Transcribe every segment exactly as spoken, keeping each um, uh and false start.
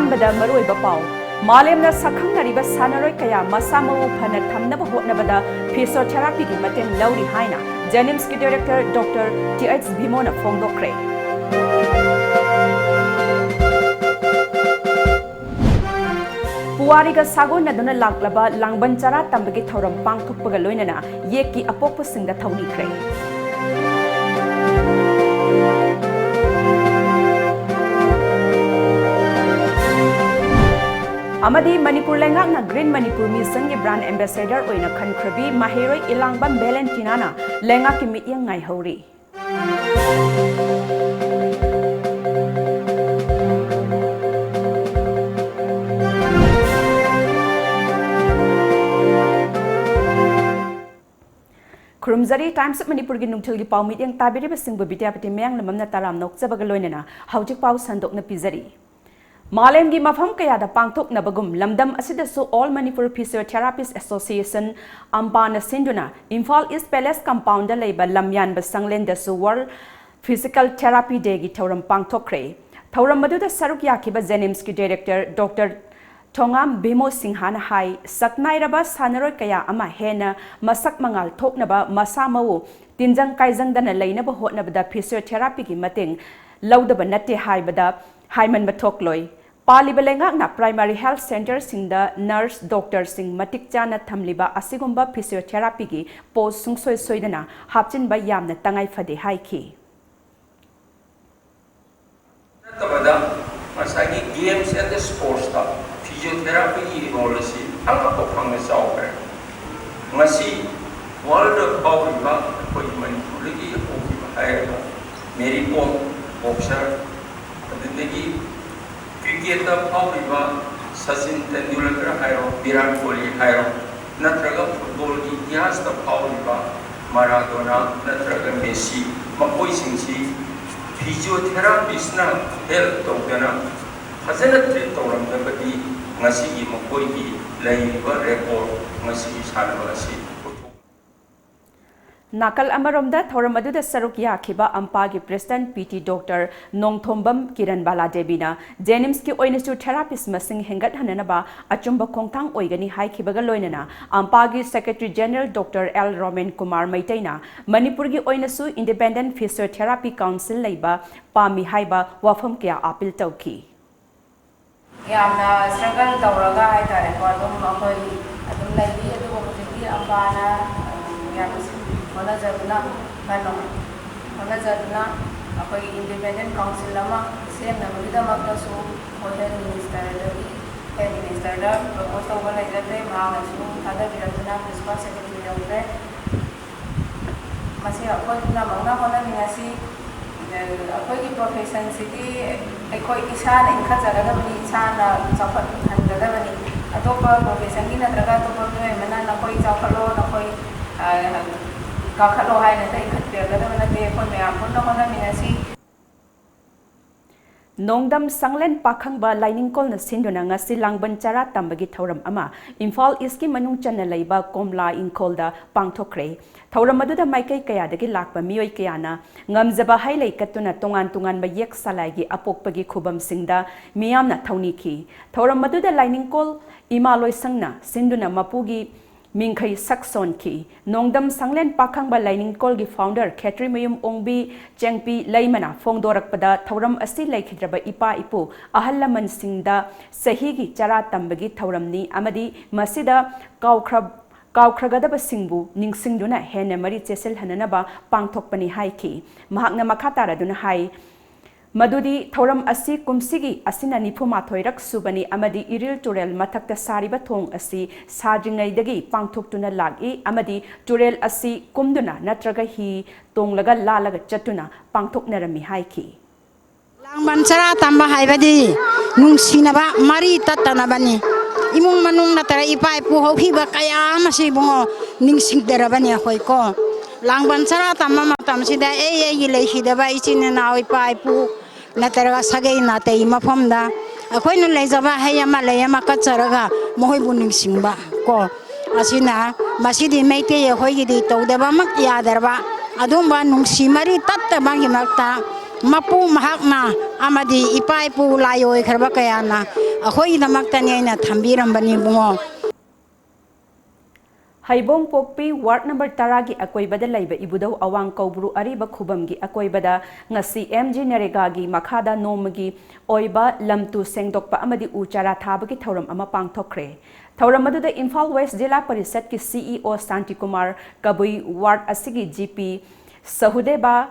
ꯑꯍꯥꯟꯕꯗ ꯃꯔꯨꯑꯣꯏꯕ ꯄꯥꯎ꯫ ꯃꯥꯂꯦꯝꯅ ꯁꯛꯈꯪꯅꯔꯤꯕ ꯁꯥꯟꯅꯔꯣꯏ ꯀꯌꯥ ꯃꯁꯥ ꯃꯎ ꯐꯅ ꯊꯝꯅꯕ ꯍꯣꯠꯅꯕꯗ physiotherapyꯒꯤ ꯃꯇꯦꯡ ꯂꯧꯔꯤ ꯍꯥꯏꯅ JNIMSꯀꯤ director Doctor T H ꯚꯤꯃꯣꯅ ꯐꯣꯡꯗꯣꯛꯈ꯭ꯔꯦ꯫ ꯄꯨꯋꯥꯔꯤꯒ ꯁꯥꯒꯣꯟꯅꯗꯨꯅ ꯂꯥꯛꯂꯕ ꯂꯥꯡꯕꯟ ꯆꯔꯥ ꯇꯝꯕꯒꯤ ꯊꯧꯔꯝ ꯄꯥꯡꯊꯣꯛꯄꯒ ꯂꯣꯏꯅꯅ ꯌꯦꯛꯀꯤ ꯑꯄꯣꯛꯄꯁꯤꯡꯗ ꯊꯧꯅꯤꯈ꯭ꯔꯦ꯫ ꯑꯃꯗꯤ ꯃꯅꯤꯄꯨꯔ ꯂꯩꯉꯥꯛꯅ Green Manipur Missionꯒꯤ brand ambassador ꯑꯣꯏꯅ ꯈꯟꯈ꯭ꯔꯕꯤ ꯃꯍꯩꯔꯣꯏ ꯏꯂꯥꯡꯕꯝ ꯚꯦꯂꯦꯟꯇꯤꯅꯥꯅ ꯂꯩꯉꯥꯛꯀꯤ ꯃꯤꯠꯌꯦꯡ ꯉꯥꯏꯍꯧꯔꯤ꯫ ꯈꯨꯔꯨꯝꯖꯔꯤ꯫ Times of ꯃꯅꯤꯄꯨꯔꯒꯤ ꯅꯨꯡꯊꯤꯜꯒꯤ ꯄꯥꯎ ꯃꯤꯠꯌꯦꯡ ꯇꯥꯕꯤꯔꯤꯕꯁꯤꯡꯕꯨ ꯕꯤꯗ꯭ꯌꯥꯄꯇꯤ ꯃꯌꯥꯡꯂꯝꯕꯝꯅ ꯇꯔꯥꯝꯅ ꯑꯣꯛꯆꯕꯒ ꯂꯣꯏꯅꯅ ꯍꯧꯖꯤꯛ ꯄꯥꯎ ꯁꯟꯗꯣꯛꯅ ꯄꯤꯖꯔꯤ꯫ ꯃꯥꯂꯦꯝꯒꯤ ꯃꯐꯝ ꯀꯌꯥꯗ ꯄꯥꯡꯊꯣꯛꯅꯕꯒꯨꯝ ꯂꯝꯗꯝ ꯑꯁꯤꯗꯁꯨ All Manipur Physiotherapists Association, ꯑꯝꯄꯥꯅ ꯁꯤꯟꯗꯨꯅ ꯏꯝꯐꯥꯜ ꯏꯁ ꯄꯦꯂꯦꯁ ꯀꯝꯄꯥꯎꯟꯗ ꯂꯩꯕ ꯂꯝꯌꯥꯟꯕ ꯁꯪꯂꯦꯟꯗꯁꯨ World Physical Therapy Dayꯒꯤ ꯊꯧꯔꯝ ꯄꯥꯡꯊꯣꯛꯈ꯭ꯔꯦ꯫ ꯊꯧꯔꯝ ꯑꯗꯨꯗ ꯁꯔꯨꯛ ꯌꯥꯈꯤꯕ JNIMSꯀꯤ director Doctor ꯊꯣꯉꯥꯝ ꯚꯤꯃꯣ ꯁꯤꯡꯍꯅ ꯍꯥꯏ, ꯁꯛꯅꯥꯏꯔꯕ ꯁꯥꯟꯅꯔꯣꯏ ꯀꯌꯥ ꯑꯃ ꯍꯦꯟꯅ ꯃꯁꯛ ꯃꯉꯥꯜ ꯊꯣꯛꯅꯕ, ꯃꯁꯥ ꯃꯎ ꯇꯤꯟꯖꯪ ꯀꯥꯏꯖꯪꯗꯅ ꯂꯩꯅꯕ ꯍꯣꯠꯅꯕꯗ physiotherapyꯒꯤ ꯃꯇꯦꯡ ꯂꯧꯗꯕ ꯅꯠꯇꯦ ꯍꯥꯏꯕꯗ ꯍꯥꯏꯃꯟꯕ ꯊꯣꯛꯂꯣꯏ꯫ ꯄꯥꯜꯂꯤꯕ ꯂꯩꯉꯥꯛꯅ primary health centreꯁꯤꯡꯗ nurse, doctorꯁꯤꯡ ꯃꯇꯤꯛ ꯆꯥꯅ ꯊꯝꯂꯤꯕ ꯑꯁꯤꯒꯨꯝꯕ physiotherapyꯒꯤ post ꯁꯨꯡꯁꯣꯏ ꯁꯣꯏꯗꯅ ꯍꯥꯞꯆꯤꯟꯕ ꯌꯥꯝꯅ ꯇꯉꯥꯏ ꯐꯗꯦ ꯍꯥꯏꯈꯤ꯫ ꯅꯠꯇꯕꯗ ꯉꯁꯥꯏꯒꯤ games and sportsꯇ physiotherapyꯒꯤ role ꯑꯁꯤ ꯑꯉꯛꯄ ꯐꯪꯅ ꯆꯥꯎꯈ꯭ꯔꯦ꯫ ꯉꯁꯤ world ꯐꯥꯎꯔꯤꯕ ꯑꯩꯈꯣꯏ ꯃꯅꯤꯄꯨꯔꯗꯒꯤ ꯍꯧꯈꯤꯕ ꯍꯥꯏꯔꯒ ꯃꯦꯔꯤ ꯀꯣꯝ, boxer, ꯑꯗꯨꯗꯒꯤ cricketꯇ ꯐꯥꯎꯔꯤꯕ ꯁꯆꯤꯟ ꯇꯦꯟꯗꯨꯜꯀꯔ ꯍꯥꯏꯔꯣ, ꯚꯤꯔꯥꯠ ꯀꯣꯍꯂꯤ ꯍꯥꯏꯔꯣ, ꯅꯠꯇ꯭ꯔꯒ footballꯒꯤ ꯏꯇꯤꯍꯥꯁꯇ ꯐꯥꯎꯔꯤꯕ ꯃꯔꯥꯗꯣꯅꯥ ꯅꯠꯇ꯭ꯔꯒ ꯃꯦꯁꯤ, ꯃꯈꯣꯏꯁꯤꯡꯁꯤ physiotherapistꯅ help ꯇꯧꯗꯅ ꯐꯖꯅ treat ꯇꯧꯔꯝꯗꯕꯗꯤ ꯉꯁꯤꯒꯤ ꯃꯈꯣꯏꯒꯤ ꯂꯩꯔꯤꯕ record ꯉꯁꯤꯒꯤ ꯁꯥꯟꯅꯕ ꯑꯁꯤ ꯑꯣꯏꯊꯣꯛ ꯅꯥꯀꯜ ꯑꯃꯔꯣꯝꯗ, ꯊꯧꯔꯝ ꯑꯗꯨꯗ ꯁꯔꯨꯛ ꯌꯥꯈꯤꯕ ꯑꯝꯄꯥꯒꯤ president P T doctor Nongthombam Kiran Bala ꯗꯦꯕꯤꯅ ꯖꯦꯅꯤꯝꯁꯀꯤ ꯑꯣꯏꯅꯁꯨ ꯊꯦꯔꯥꯄꯤꯁ ꯃꯁꯤꯡ ꯍꯦꯟꯒꯠꯍꯟꯅꯅꯕ ꯑꯆꯨꯝꯕ ꯈꯣꯡꯊꯥꯡ ꯑꯣꯏꯒꯅꯤ ꯍꯥꯏꯈꯤꯕꯒ ꯂꯣꯏꯅꯅ, ꯑꯝꯄꯥꯒꯤ secretary general doctor L Romen Kumar ꯃꯩꯇꯩꯅ ꯃꯅꯤꯄꯨꯔꯒꯤ ꯑꯣꯏꯅꯁꯨ ꯏꯟꯗꯤꯄꯦꯟꯗꯦꯟꯠ ꯐꯤꯖꯤꯑꯣꯊꯦꯔꯥꯄꯤ ꯀꯥꯎꯟꯁꯤꯜ ꯂꯩꯕ ꯄꯥꯝꯃꯤ ꯍꯥꯏꯕ ꯋꯥꯐꯝ ꯀꯌꯥ ꯑꯥꯄꯤꯜ ꯇꯧꯈꯤ꯫ ꯌꯥꯝꯅ ꯁ꯭ꯇ꯭ꯔꯒꯜ ꯇꯧꯔꯒ ꯍꯥꯏꯇꯥꯔꯦꯀꯣ, ꯑꯗꯨꯝ ꯑꯩꯈꯣꯏ ꯑꯗꯨꯝ ꯂꯩꯔꯤ꯫ ꯑꯗꯨꯕꯨ ꯍꯧꯖꯤꯛꯇꯤ ꯑꯝꯄꯥꯅ, ꯎꯝ, ꯌꯥꯝꯅ ꯍꯣꯠꯅꯖꯗꯨꯅ, ꯀꯟꯅ ꯍꯣꯠꯅꯖꯗꯨꯅ ꯑꯩꯈꯣꯏꯒꯤ ꯏꯟꯗꯤꯄꯦꯟꯗꯦꯟꯠ ꯀꯥꯎꯟꯁꯤꯜ ꯑꯃ ꯁꯦꯝꯅꯕꯒꯤꯗꯃꯛꯇꯁꯨ ꯑꯩꯈꯣꯏ ꯍꯦꯜꯊ ꯃꯤꯅꯤꯁꯇꯔꯗꯒꯤ, ꯍꯦꯜꯊ ꯃꯤꯅꯤꯁꯇꯔꯗ ꯄ꯭ꯔꯣꯄꯣꯁ ꯇꯧꯕ ꯂꯩꯖꯈ꯭ꯔꯦ꯫ ꯃꯍꯥꯛꯅꯁꯨ ꯊꯥꯗꯕꯤꯔꯛꯇꯨꯅ ꯄ꯭ꯔꯤꯟꯁꯤꯄꯥꯜ ꯁꯦꯀ꯭ꯔꯦꯇꯔꯤ ꯌꯧꯈ꯭ꯔꯦ꯫ ꯃꯁꯤ ꯑꯩꯈꯣꯏ ꯄꯨꯝꯅꯃꯛꯅ ꯍꯣꯠꯅꯃꯤꯟꯅꯁꯤ꯫ ꯑꯩꯈꯣꯏꯒꯤ ꯄ꯭ꯔꯣꯐꯦꯁꯟꯁꯤꯗꯤ ꯑꯩꯈꯣꯏ ꯏꯁꯥꯅ ꯏꯟꯈꯠꯆꯒꯗꯕꯅꯤ, ꯏꯁꯥꯅ ꯆꯥꯎꯈꯠꯍꯟꯒꯗꯕꯅꯤ꯫ ꯑꯇꯣꯞꯄ ꯄ꯭ꯔꯣꯐꯦꯁꯟꯒꯤ ꯅꯠꯇ꯭ꯔꯒ ꯑꯇꯣꯞꯄ ꯃꯤꯑꯣꯏ ꯑꯃꯅ "ꯅꯈꯣꯏ ꯆꯥꯎꯈꯠꯂꯣ, ꯅꯈꯣꯏ, ꯑ, ꯀꯥꯈꯠꯂꯣ" ꯍꯥꯏꯅ ꯍꯦꯛꯇ ꯏꯟꯈꯠꯄꯤꯔꯛꯀꯗꯕ ꯅꯠꯇꯦ꯫ ꯑꯩꯈꯣꯏ ꯃꯌꯥꯝ ꯄꯨꯟꯅ ꯍꯣꯠꯅꯃꯤꯟꯅꯁꯤ꯫ ꯅꯣꯡꯗꯝ ꯁꯪꯂꯦꯟ ꯄꯥꯈꯪꯕ ꯂꯥꯏꯅꯤꯡꯀꯣꯜꯅ ꯁꯤꯟꯗꯨꯅ ꯉꯁꯤ ꯂꯥꯡꯕꯟ ꯆꯔꯥ ꯇꯝꯕꯒꯤ ꯊꯧꯔꯝ ꯑꯃ ꯏꯝꯐꯥꯜ ꯏꯁꯀꯤ ꯃꯅꯨꯡ ꯆꯟꯅ ꯂꯩꯕ ꯀꯣꯝꯂꯥ ꯏꯪꯈꯣꯜꯗ ꯄꯥꯡꯊꯣꯛꯈ꯭ꯔꯦ꯫ ꯊꯧꯔꯝ ꯑꯗꯨꯗ ꯃꯥꯏꯀꯩ ꯀꯌꯥꯗꯒꯤ ꯂꯥꯛꯄ ꯃꯤꯑꯣꯏ ꯀꯌꯥꯅ ꯉꯝꯖꯕ ꯍꯩ ꯂꯩ ꯀꯠꯇꯨꯅ ꯇꯣꯉꯥꯟ ꯇꯣꯉꯥꯟꯕ ꯌꯦꯛ ꯁꯂꯥꯏꯒꯤ ꯑꯄꯣꯛꯄꯒꯤ ꯈꯨꯕꯝꯁꯤꯡꯗ ꯃꯤꯌꯥꯝꯅ ꯊꯧꯅꯤꯈꯤ꯫ ꯊꯧꯔꯝ ꯑꯗꯨꯗ ꯂꯥꯏꯅꯤꯡꯀꯣꯜ ꯏꯃꯥ ꯂꯣꯏꯁꯪꯅ ꯁꯤꯟꯗꯨꯅ ꯃꯄꯨꯒꯤ ꯃꯤꯡꯈꯩ ꯁꯛ ꯁꯣꯟꯈꯤ꯫ ꯅꯣꯡꯗꯝ ꯁꯪꯂꯦꯟ ꯄꯥꯈꯪꯕ ꯂꯥꯏꯅꯤꯡꯀꯣꯜꯒꯤ ꯐꯥꯎꯟꯗꯔ ꯈꯦꯇ꯭ꯔꯤꯃꯌꯨꯝ ꯑꯣꯡꯕꯤ ꯆꯦꯡꯄꯤ ꯂꯩꯃꯅ ꯐꯣꯡꯗꯣꯔꯛꯄꯗ, ꯊꯧꯔꯝ ꯑꯁꯤ ꯂꯩꯈꯤꯗ꯭ꯔꯕ ꯏꯄꯥ ꯏꯄꯨ ꯑꯍꯜ ꯂꯃꯟꯁꯤꯡꯗ ꯆꯍꯤꯒꯤ ꯆꯔꯥ ꯇꯝꯕꯒꯤ ꯊꯧꯔꯝꯅꯤ ꯑꯃꯗꯤ ꯃꯁꯤꯗ ꯀꯥꯎꯈ꯭ꯔ-, ꯀꯥꯎꯈ꯭ꯔꯒꯗꯕꯁꯤꯡꯕꯨ ꯅꯤꯡꯁꯤꯡꯗꯨꯅ ꯍꯦꯟꯅ ꯃꯔꯤ ꯆꯦꯠꯁꯤꯜꯍꯟꯅꯅꯕ ꯄꯥꯡꯊꯣꯛꯄꯅꯤ ꯍꯥꯏꯈꯤ꯫ ꯃꯍꯥꯛꯅ ꯃꯈꯥ ꯇꯥꯔꯗꯨꯅ ꯍꯥꯏ, ꯃꯗꯨꯗꯤ ꯊꯧꯔꯝ ꯑꯁꯤ ꯀꯨꯝꯁꯤꯒꯤ ꯑꯁꯤꯅ ꯅꯤꯐꯨ ꯃꯥꯊꯣꯏꯔꯛ ꯁꯨꯕꯅꯤ ꯑꯃꯗꯤ ꯏꯔꯤꯜ ꯇꯨꯔꯦꯜ ꯃꯊꯛꯇ ꯁꯥꯔꯤꯕ ꯊꯣꯡ ꯑꯁꯤ ꯁꯥꯗ꯭ꯔꯤꯉꯩꯗꯒꯤ ꯄꯥꯡꯊꯣꯛꯇꯨꯅ ꯂꯥꯛꯏ ꯑꯃꯗꯤ ꯇꯨꯔꯦꯜ ꯑꯁꯤ ꯀꯨꯝꯗꯨꯅ ꯅꯠꯇ꯭ꯔꯒ ꯍꯤ ꯇꯣꯡꯂꯒ ꯂꯥꯜꯂꯒ ꯆꯠꯇꯨꯅ ꯄꯥꯡꯊꯣꯛꯅꯔꯝꯃꯤ ꯍꯥꯏꯈꯤ꯫ ꯂꯥꯡꯕꯟ ꯆꯔꯥ ꯇꯝꯕ ꯍꯥꯏꯕꯗꯤ ꯅꯨꯡꯁꯤꯅꯕ ꯃꯔꯤ ꯇꯠꯇꯅꯕꯅꯤ꯫ ꯏꯃꯨꯡ ꯃꯅꯨꯡ ꯅꯠꯇ꯭ꯔꯒ ꯏꯄꯥ ꯏꯄꯨ ꯍꯧꯈꯤꯕ ꯀꯌꯥ ꯑꯃꯁꯤ ꯏꯕꯨꯡꯉꯣ ꯅꯤꯡꯁꯤꯡꯗꯔꯕꯅꯤ ꯑꯩꯈꯣꯏ ꯀꯣ꯫ ꯂꯥꯡꯕꯟ ꯆꯔꯥ ꯇꯝꯕ ꯃꯇꯝꯁꯤꯗ ꯑꯩ ꯑꯩꯒꯤ ꯂꯩꯈꯤꯗꯕ ꯏꯆꯤꯟ ꯏꯅꯥꯎ ꯏꯄꯥ ꯏꯄꯨ ꯅꯠꯇ꯭ꯔꯒ ꯁꯥꯒꯩ ꯅꯥꯇꯩ ꯃꯐꯝꯗ ꯑꯩꯈꯣꯏꯅ ꯂꯩꯖꯕ ꯍꯩ ꯑꯃ ꯂꯩ ꯑꯃ ꯀꯠꯆꯔꯒ ꯃꯈꯣꯏꯕꯨ ꯅꯤꯡꯁꯤꯡꯕ ꯀꯣ꯫ ꯑꯁꯤꯅ ꯃꯁꯤꯗꯤ ꯃꯩꯇꯩ ꯑꯩꯈꯣꯏꯒꯤꯗꯤ ꯇꯧꯗꯕꯃꯛ ꯌꯥꯗ꯭ꯔꯕ ꯑꯗꯨꯒꯨꯝꯕ ꯅꯨꯡꯁꯤ ꯃꯔꯤ ꯇꯠꯇꯕꯒꯤꯃꯛꯇ ꯃꯄꯨ ꯃꯍꯥꯛꯅ ꯑꯃꯗꯤ ꯏꯄꯥ ꯏꯄꯨ ꯂꯥꯏ ꯑꯣꯏꯈ꯭ꯔꯕ ꯀꯌꯥꯅ ꯑꯩꯈꯣꯏꯒꯤꯗꯃꯛꯇꯅꯤ ꯑꯩꯅ ꯊꯝꯕꯤꯔꯝꯕꯅꯤ ꯏꯕꯨꯡꯉꯣ꯫ ꯍꯩꯕꯣꯡꯄꯣꯛꯄꯤ ꯋꯥꯔꯗ ꯅꯝꯕꯔ ꯇꯔꯥꯒꯤ ꯑꯀꯣꯏꯕꯗ ꯂꯩꯕ ꯏꯕꯨꯙꯧ ꯑꯋꯥꯡ ꯀꯧꯕ꯭ꯔꯨ ꯑꯔꯤꯕ ꯈꯨꯕꯝꯒꯤ ꯑꯀꯣꯏꯕꯗ ꯉꯁꯤ ꯑꯦꯝ ꯖꯤ ꯅꯔꯦꯒꯥꯒꯤ ꯃꯈꯥꯗ ꯅꯣꯡꯃꯒꯤ ꯑꯣꯏꯕ ꯂꯝ ꯇꯨ ꯁꯦꯡꯗꯣꯛꯄ ꯑꯃꯗꯤ ꯎ ꯆꯥꯔꯥ ꯊꯥꯕꯒꯤ ꯊꯧꯔꯝ ꯑꯃ ꯄꯥꯡꯊꯣꯛꯈ꯭ꯔꯦ꯫ ꯊꯧꯔꯝ ꯑꯗꯨꯗ ꯏꯝꯐꯥꯜ ꯋꯦꯁ ꯖꯤꯂꯥ ꯄꯔꯤꯁꯠꯀꯤ ꯁꯤ ꯏ ꯑꯣ ꯁꯥꯟꯇꯤꯀꯨꯃꯥꯔ ꯀꯕꯨꯏ, ꯋꯥꯔꯗ ꯑꯁꯤꯒꯤ ꯖꯤ ꯄꯤ ꯁꯍꯨꯗꯦꯕ,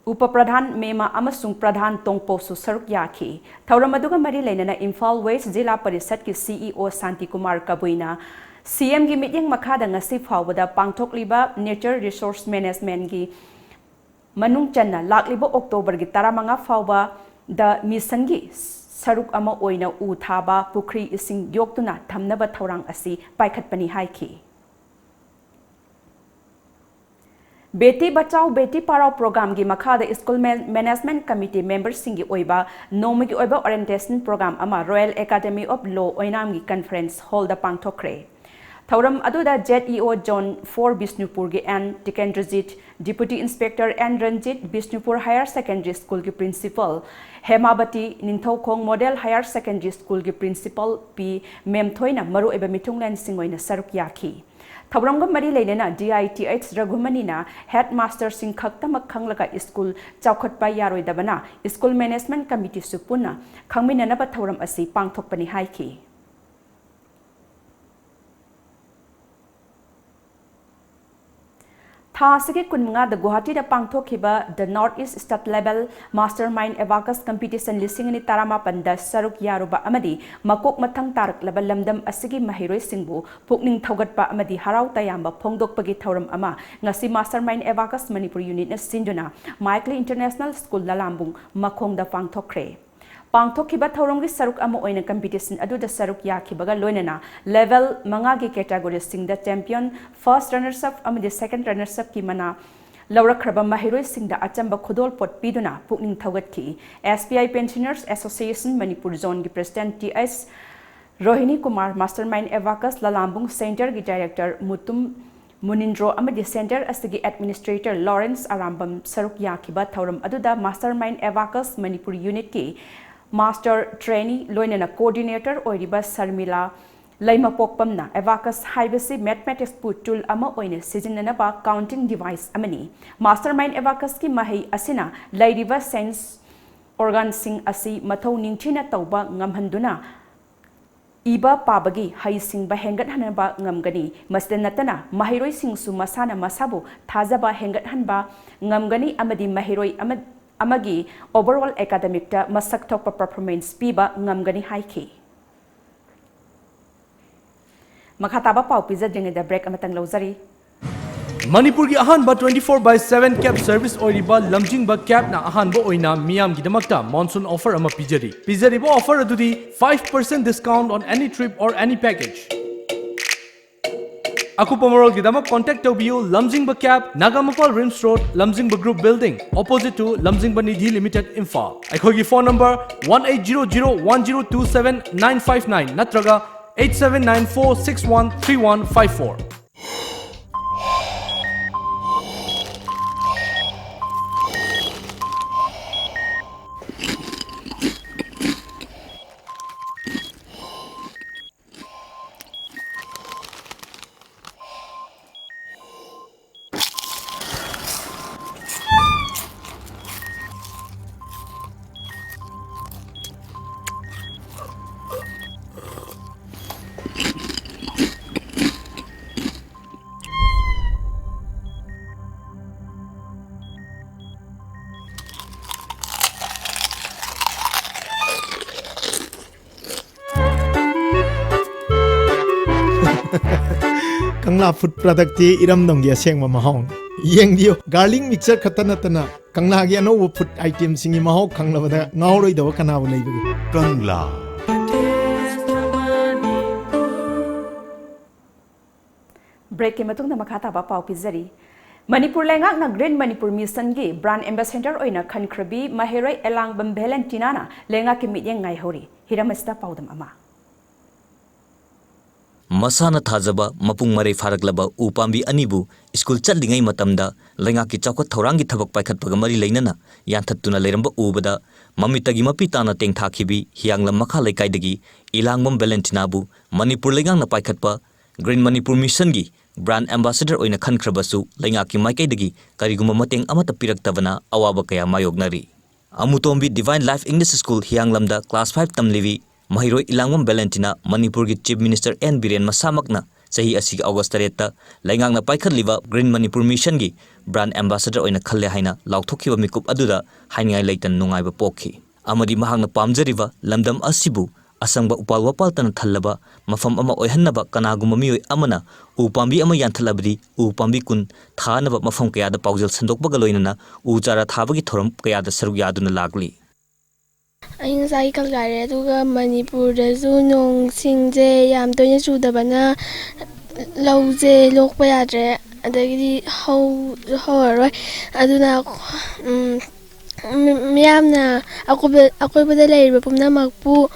ꯎꯄ ꯄ꯭ꯔꯙꯥꯟ ꯃꯦꯃꯥ ꯑꯃꯁꯨꯡ ꯄ꯭ꯔꯙꯥꯟ ꯇꯣꯡꯄꯣꯁꯨ ꯁꯔꯨꯛ ꯌꯥꯈꯤ꯫ ꯊꯧꯔꯝ ꯑꯗꯨꯒ ꯃꯔꯤ ꯂꯩꯅꯅ ꯏꯝꯐꯥꯜ ꯋꯦꯁ ꯖꯤꯂꯥ ꯄꯔꯤꯁꯠꯀꯤ ꯁꯤ ꯏ ꯑꯣ ꯁꯥꯟꯇꯤꯀꯨꯃꯥꯔ ꯀꯕꯨꯏꯅ ꯁꯤ ꯑꯦꯝꯒꯤ ꯃꯤꯠꯌꯦꯡ ꯃꯈꯥꯗ ꯉꯁꯤ ꯐꯥꯎꯕꯗ ꯄꯥꯡꯊꯣꯛꯂꯤꯕ ꯅꯦꯆꯔ ꯔꯤꯁꯣꯔꯁ ꯃꯦꯅꯦꯖꯃꯦꯟꯒꯤ ꯃꯅꯨꯡ ꯆꯟꯅ ꯂꯥꯛꯂꯤꯕ ꯑꯣꯛꯇꯣꯕꯔꯒꯤ ꯇꯔꯥꯃꯉꯥ ꯐꯥꯎꯕꯗ ꯃꯤꯁꯟꯒꯤ ꯁꯔꯨꯛ ꯑꯃ ꯑꯣꯏꯅ ꯎ ꯊꯥꯕ, ꯄꯨꯈ꯭ꯔꯤ ꯏꯁꯤꯡ ꯌꯣꯛꯇꯨꯅ ꯊꯝꯅꯕ ꯊꯧꯔꯥꯡ ꯑꯁꯤ ꯄꯥꯏꯈꯠꯄꯅꯤ ꯍꯥꯏꯈꯤ꯫ ꯕꯦꯇꯤ ꯕꯆꯥꯎ ꯕꯦꯇꯤ ꯄꯔꯥꯎ ꯄ꯭ꯔꯣꯒ꯭ꯔꯥꯝꯒꯤ ꯃꯈꯥꯗ ꯁ꯭ꯀꯨꯜ ꯃꯦ-, ꯃꯦꯅꯦꯖꯃꯦꯟꯠ ꯀꯃꯤꯇꯤ ꯃꯦꯝꯕꯔꯁꯤꯡꯒꯤ ꯑꯣꯏꯕ ꯅꯣꯡꯃꯒꯤ ꯑꯣꯏꯕ ꯑꯣꯔꯤꯌꯦꯟꯇꯦꯁꯟ ꯄ꯭ꯔꯣꯒ꯭ꯔꯥꯝ ꯑꯃ ꯔꯣꯌꯦꯜ ꯑꯦꯀꯥꯗꯃꯤ ꯑꯣꯐ ꯂꯣ ꯑꯣꯏꯅꯥꯝꯒꯤ ꯀꯟꯐꯔꯦꯟꯁ ꯍꯣꯜꯗ ꯄꯥꯡꯊꯣꯛꯈ꯭ꯔꯦ꯫ ꯊꯧꯔꯝ ꯑꯗꯨꯗ Z E O zone four ꯕꯤꯁꯅꯨꯄꯨꯔꯒꯤ N Tikendrajit, deputy inspector N Ranjit, Bishnupur higher secondary ꯁ꯭ꯀꯨꯜꯒꯤ principal, Hemabati Ningthoukhong model higher secondary ꯁ꯭ꯀꯨꯜꯒꯤ ꯄ꯭ꯔꯤꯟꯁꯤꯄꯜ ꯄꯤ ꯃꯦꯝꯊꯣꯏꯅ ꯃꯔꯨꯑꯣꯏꯕ ꯃꯤꯊꯨꯡꯂꯦꯟꯁꯤꯡ ꯑꯣꯏꯅ ꯁꯔꯨꯛ ꯌꯥꯈꯤ꯫ ꯊꯧꯔꯝꯒ ꯃꯔꯤ ꯂꯩꯅꯅ ꯗꯤ ꯑꯥꯏ ꯇꯤ ꯑꯩꯆ ꯔꯘꯨꯃꯅꯤꯅ ꯍꯦꯗ ꯃꯥꯁꯇꯔꯁꯤꯡ ꯈꯛꯇꯃꯛ ꯈꯪꯂꯒ ꯁ꯭ꯀꯨꯜ ꯆꯥꯎꯈꯠꯄ ꯌꯥꯔꯣꯏꯗꯕꯅ ꯁ꯭ꯀꯨꯜ ꯃꯦꯅꯦꯖꯃꯦꯟꯠ ꯀꯃꯤꯇꯤꯁꯨ ꯄꯨꯟꯅ ꯈꯪꯃꯤꯟꯅꯅꯕ ꯊꯧꯔꯝ ꯑꯁꯤ ꯄꯥꯡꯊꯣꯛꯄꯅꯤ ꯍꯥꯏꯈꯤ꯫ ꯊꯥ ꯑꯁꯤꯒꯤ ꯀꯨꯟꯃꯉꯥꯗ ꯒꯨꯋꯥꯍꯥꯇꯤꯗ ꯄꯥꯡꯊꯣꯛꯈꯤꯕ The North East State Level Mastermind Abacus Competition ꯂꯤꯁꯤꯡ ꯑꯅꯤ ꯇꯔꯥꯃꯥꯄꯟꯗ ꯁꯔꯨꯛ ꯌꯥꯔꯨꯕ ꯑꯃꯗꯤ ꯃꯀꯣꯛ ꯃꯊꯪ ꯇꯥꯔꯛꯂꯕ ꯂꯝꯗꯝ ꯑꯁꯤꯒꯤ ꯃꯍꯩꯔꯣꯏꯁꯤꯡꯕꯨ ꯄꯨꯛꯅꯤꯡ ꯊꯧꯒꯠꯄ ꯑꯃꯗꯤ ꯍꯔꯥꯎ ꯇꯌꯥꯝꯕ ꯐꯣꯡꯗꯣꯛꯄꯒꯤ ꯊꯧꯔꯝ ꯑꯃ ꯉꯁꯤ Mastermind Abacus ꯃꯅꯤꯄꯨꯔ ꯌꯨꯅꯤꯠꯅ ꯁꯤꯟꯗꯨꯅ ꯃꯥꯏꯛꯂꯤ ꯏꯟꯇꯔꯅꯦꯁꯅꯦꯜ ꯁ꯭ꯀꯨꯜ ꯂꯂꯥꯝꯕꯨꯡ ꯃꯈꯣꯡꯗ ꯄꯥꯡꯊꯣꯛꯈ꯭ꯔꯦ꯫ ꯄꯥꯡꯊꯣꯛꯈꯤꯕ ꯊꯧꯔꯝꯒꯤ ꯁꯔꯨꯛ ꯑꯃ ꯑꯣꯏꯅ ꯀꯝꯄꯤꯇꯤꯁꯟ ꯑꯗꯨꯗ ꯁꯔꯨꯛ ꯌꯥꯈꯤꯕꯒ ꯂꯣꯏꯅꯅ ꯂꯦꯚꯦꯜ ꯃꯉꯥꯒꯤ ꯀꯦꯇꯥꯒꯣꯔꯤꯁꯤꯡꯗ ꯆꯦꯝꯄꯤꯌꯟ, ꯐꯥꯔꯁ ꯔꯟꯅꯔꯁ ꯑꯞ ꯑꯃꯗꯤ ꯁꯦꯀꯦꯟ ꯔꯟꯅꯔꯁ ꯑꯞꯀꯤ ꯃꯅꯥ ꯂꯧꯔꯛꯈ꯭ꯔꯕ ꯃꯍꯩꯔꯣꯏꯁꯤꯡꯗ ꯑꯆꯝꯕ ꯈꯨꯗꯣꯜꯄꯣꯠ ꯄꯤꯗꯨꯅ ꯄꯨꯛꯅꯤꯡ ꯊꯧꯒꯠꯈꯤ꯫ S B I pensioners association Manipur ꯖꯣꯟꯒꯤ president T H Rohini Kumar, Mastermind Abacus Lalambung Centreꯒꯤ Director ꯃꯨꯇꯨꯝ ꯃꯨꯅꯤꯟꯗ꯭ꯔꯣ ꯑꯃꯗꯤ Centre ꯑꯁꯤꯒꯤ Administrator Lawrence ꯑꯔꯥꯝꯕꯝ ꯁꯔꯨꯛ ꯌꯥꯈꯤꯕ ꯊꯧꯔꯝ ꯑꯗꯨꯗ Mastermind Abacus Manipur Unitꯀꯤ Master Trainee ꯂꯣꯏꯅꯅ Coordinator ꯑꯣꯏꯔꯤꯕ ꯁꯔꯃꯤꯂꯥ ꯂꯩꯃꯄꯣꯛꯄꯝꯅ Abacus ꯍꯥꯏꯕꯁꯤ Mathematicsꯄꯨ tool ꯑꯃ ꯑꯣꯏꯅ ꯁꯤꯖꯤꯟꯅꯅꯕ counting device ꯑꯃꯅꯤ꯫ Mastermind Abacusꯀꯤ ꯃꯍꯩ ꯑꯁꯤꯅ ꯂꯩꯔꯤꯕ sense organꯁꯤꯡ ꯑꯁꯤ ꯃꯊꯧ ꯅꯤꯡꯊꯤꯅ ꯇꯧꯕ ꯉꯝꯍꯟꯗꯨꯅ ꯏꯕ ꯄꯥꯕꯒꯤ ꯍꯩꯁꯤꯡꯕ ꯍꯦꯟꯒꯠꯍꯟꯕ ꯉꯝꯒꯅꯤ꯫ ꯃꯁꯤꯗ ꯅꯠꯇꯅ ꯃꯍꯩꯔꯣꯏꯁꯤꯡꯁꯨ ꯃꯁꯥꯅ ꯃꯁꯥꯕꯨ ꯊꯥꯖꯕ ꯍꯦꯟꯒꯠꯍꯟꯕ ꯉꯝꯒꯅꯤ ꯑꯃꯗꯤ ꯃꯍꯩꯔꯣꯏ ꯑꯃ-, ꯑꯃꯒꯤ overall academicꯇ ꯃꯁꯛ ꯊꯣꯛꯄ performance ꯄꯤꯕ ꯉꯝꯒꯅꯤ ꯍꯥꯏꯈꯤ꯫ ꯃꯈꯥ ꯇꯥꯕ ꯄꯥꯎ ꯄꯤꯖꯗ꯭ꯔꯤꯉꯩꯗ break ꯑꯃꯇꯪ ꯂꯧꯖꯔꯤ꯫ ꯃꯅꯤꯄꯨꯔꯒꯤ ꯑꯍꯥꯟꯕ twenty four by seven cab service ꯑꯣꯏꯔꯤꯕ ꯂꯝꯖꯤꯡꯕ cabꯅ ꯑꯍꯥꯟꯕ ꯑꯣꯏꯅ ꯃꯤꯌꯥꯝꯒꯤꯗꯃꯛꯇ monsoon offer ꯑꯃ ꯄꯤꯖꯔꯤ꯫ ꯄꯤꯖꯔꯤꯕ offer ꯑꯗꯨꯗꯤ five percent discount on any trip or any package꯫ ꯑꯀꯨꯞꯄ ꯃꯔꯣꯜꯒꯤꯗꯃꯛ contact ꯇꯧꯕꯤꯌꯨ ꯂꯝꯖꯤꯡꯕ cab, ꯅꯥꯒꯥꯃꯄꯥꯜ RIMS Road, ꯂꯝꯖꯤꯡꯕ Group Building, opposite to ꯂꯝꯖꯤꯡꯕ ꯅꯤꯙꯤ Limited, ꯏꯝꯐꯥꯜ꯫ ꯑꯩꯈꯣꯏꯒꯤ phone number one eight zero zero one zero two seven nine five nine ꯅꯠꯇ꯭ꯔꯒ eight seven nine four six one three one five four꯫ ꯀꯪꯂꯥ food productꯇꯤ ꯏꯔꯝꯗꯝꯒꯤ ꯑꯁꯦꯡꯕ ꯃꯍꯥꯎꯅꯤ꯫ ꯌꯦꯡꯕꯤꯌꯨ, garlic mixture ꯈꯛꯇ ꯅꯠꯇꯅ ꯀꯪꯂꯥꯒꯤ ꯑꯅꯧꯕ food itemꯁꯤꯡꯒꯤ ꯃꯍꯥꯎ ꯈꯪꯂꯕꯗ ꯉꯥꯎꯔꯣꯏꯗꯕ ꯀꯅꯥꯕꯨ ꯂꯩꯕꯒꯦ? ꯀꯪꯂꯥ꯫ Breakꯀꯤ ꯃꯇꯨꯡꯗ ꯃꯈꯥ ꯇꯥꯕ ꯄꯥꯎ ꯄꯤꯖꯔꯤ꯫ ꯃꯅꯤꯄꯨꯔ ꯂꯩꯉꯥꯛꯅ Green Manipur Missionꯒꯤ brand ambassador ꯑꯣꯏꯅ ꯈꯟꯈ꯭ꯔꯕꯤ ꯃꯍꯩꯔꯣꯏ ꯑꯦꯂꯥꯡꯕꯝ ꯚꯦꯂꯦꯟꯇꯤꯅꯥꯅ ꯂꯩꯉꯥꯛꯀꯤ ꯃꯤꯠꯌꯦꯡ ꯉꯥꯏꯍꯧꯔꯤ꯫ ꯍꯤꯔꯝ ꯑꯁꯤꯗ ꯄꯥꯎꯗꯝ ꯑꯃ꯫ ꯃꯁꯥꯅ ꯊꯥꯖꯕ ꯃꯄꯨꯡ ꯃꯔꯩ ꯐꯥꯔꯛꯂꯕ ꯎ ꯄꯥꯝꯕꯤ ꯑꯅꯤꯕꯨ ꯁ꯭ꯀꯨꯜ ꯆꯠꯂꯤꯉꯩ ꯃꯇꯝꯗ ꯂꯩꯉꯥꯛꯀꯤ ꯆꯥꯎꯈꯠ ꯊꯧꯔꯥꯡꯒꯤ ꯊꯕꯛ ꯄꯥꯏꯈꯠꯄꯒ ꯃꯔꯤ ꯂꯩꯅꯅ ꯌꯥꯟꯊꯠꯇꯨꯅ ꯂꯩꯔꯝꯕ ꯎꯕꯗ ꯃꯃꯤꯠꯇꯒꯤ ꯃꯄꯤ ꯇꯥꯅ ꯇꯦꯡꯊꯥꯈꯤꯕꯤ ꯍꯤꯌꯥꯡꯂꯝ ꯃꯈꯥ ꯂꯩꯀꯥꯏꯗꯒꯤ ꯏꯂꯥꯡꯕꯝ ꯚꯦꯂꯦꯟꯇꯤꯅꯥꯕꯨ ꯃꯅꯤꯄꯨꯔ ꯂꯩꯉꯥꯛꯅ ꯄꯥꯏꯈꯠꯄ Green Manipur Missionꯒꯤ brand ambassador ꯑꯣꯏꯅ ꯈꯟꯈ꯭ꯔꯕꯁꯨ ꯂꯩꯉꯥꯛꯀꯤ ꯃꯥꯏꯀꯩꯗꯒꯤ ꯀꯔꯤꯒꯨꯝꯕ ꯃꯇꯦꯡ ꯑꯃꯠꯇ ꯄꯤꯔꯛꯇꯕꯅ ꯑꯋꯥꯕ ꯀꯌꯥ ꯃꯥꯌꯣꯛꯅꯔꯤ꯫ ꯑꯃꯨꯇꯣꯝꯕꯤ Divine Life English School ꯍꯤꯌꯥꯡꯂꯝꯗ class five ꯇꯝꯂꯤꯕꯤ ꯃꯍꯩꯔꯣꯏ ꯏꯂꯥꯡꯕꯝ ꯚꯦꯂꯦꯟꯇꯤꯅꯥ ꯃꯅꯤꯄꯨꯔꯒꯤ Chief Minister ꯑꯦꯟ ꯕꯤꯔꯦꯟ ꯃꯁꯥꯃꯛꯅ ꯆꯍꯤ ꯑꯁꯤꯒꯤ ꯑꯣꯒꯁ ꯇꯔꯦꯠꯇ ꯂꯩꯉꯥꯛꯅ ꯄꯥꯏꯈꯠꯂꯤꯕ Green Manipur Missionꯒꯤ brand ambassador ꯑꯣꯏꯅ ꯈꯜꯂꯦ ꯍꯥꯏꯅ ꯂꯥꯎꯊꯣꯛꯈꯤꯕ ꯃꯤꯀꯨꯞ ꯑꯗꯨꯗ ꯍꯥꯏꯅꯤꯡꯉꯥꯏ ꯂꯩꯇꯅ ꯅꯨꯡꯉꯥꯏꯕ ꯄꯣꯛꯈꯤ꯫ ꯑꯃꯗꯤ ꯃꯍꯥꯛꯅ ꯄꯥꯝꯖꯔꯤꯕ ꯂꯝꯗꯝ ꯑꯁꯤꯕꯨ ꯑꯁꯪꯕ ꯎꯄꯥꯜ ꯋꯥꯄꯥꯜꯇꯅ ꯊꯜꯂꯕ ꯃꯐꯝ ꯑꯃ ꯑꯣꯏꯍꯟꯅꯕ ꯀꯅꯥꯒꯨꯝꯕ ꯃꯤꯑꯣꯏ ꯑꯃꯅ ꯎ ꯄꯥꯝꯕꯤ ꯑꯃ ꯌꯥꯟꯊꯠꯂꯕꯗꯤ ꯎ ꯄꯥꯝꯕꯤ ꯀꯨꯟ ꯊꯥꯅꯕ ꯃꯐꯝ ꯀꯌꯥꯗ ꯄꯥꯎꯖꯦꯜ ꯁꯟꯗꯣꯛꯄꯒ ꯂꯣꯏꯅꯅ ꯎ ꯆꯥꯔꯥ ꯊꯥꯕꯒꯤ ꯊꯧꯔꯝ ꯀꯌꯥꯗ ꯁꯔꯨꯛ ꯌꯥꯗꯨꯅ ꯂꯥꯛꯂꯤ꯫ ꯑꯏꯪ ꯑꯁꯥꯒꯤ ꯈꯜ ꯀꯥꯏꯔꯦ, ꯑꯗꯨꯒ ꯃꯅꯤꯄꯨꯔꯗꯁꯨ ꯅꯣꯡꯁꯤꯡꯁꯦ ꯌꯥꯝ ꯇꯣꯏꯅ ꯆꯨꯗꯕꯅ ꯂꯧꯁꯦ ꯂꯣꯛꯄ ꯌꯥꯗ꯭ꯔꯦ, ꯑꯗꯒꯤꯗꯤ ꯍꯧ-, ꯍꯧꯔꯔꯣꯏ꯫ ꯑꯗꯨꯅ, ꯎꯝ, ꯃꯤ-, ꯃꯤꯌꯥꯝꯅ ꯑꯀꯣꯏꯕ-, ꯑꯀꯣꯏꯕꯗ ꯂꯩꯔꯤꯕ ꯄꯨꯝꯅꯃꯛꯄꯨ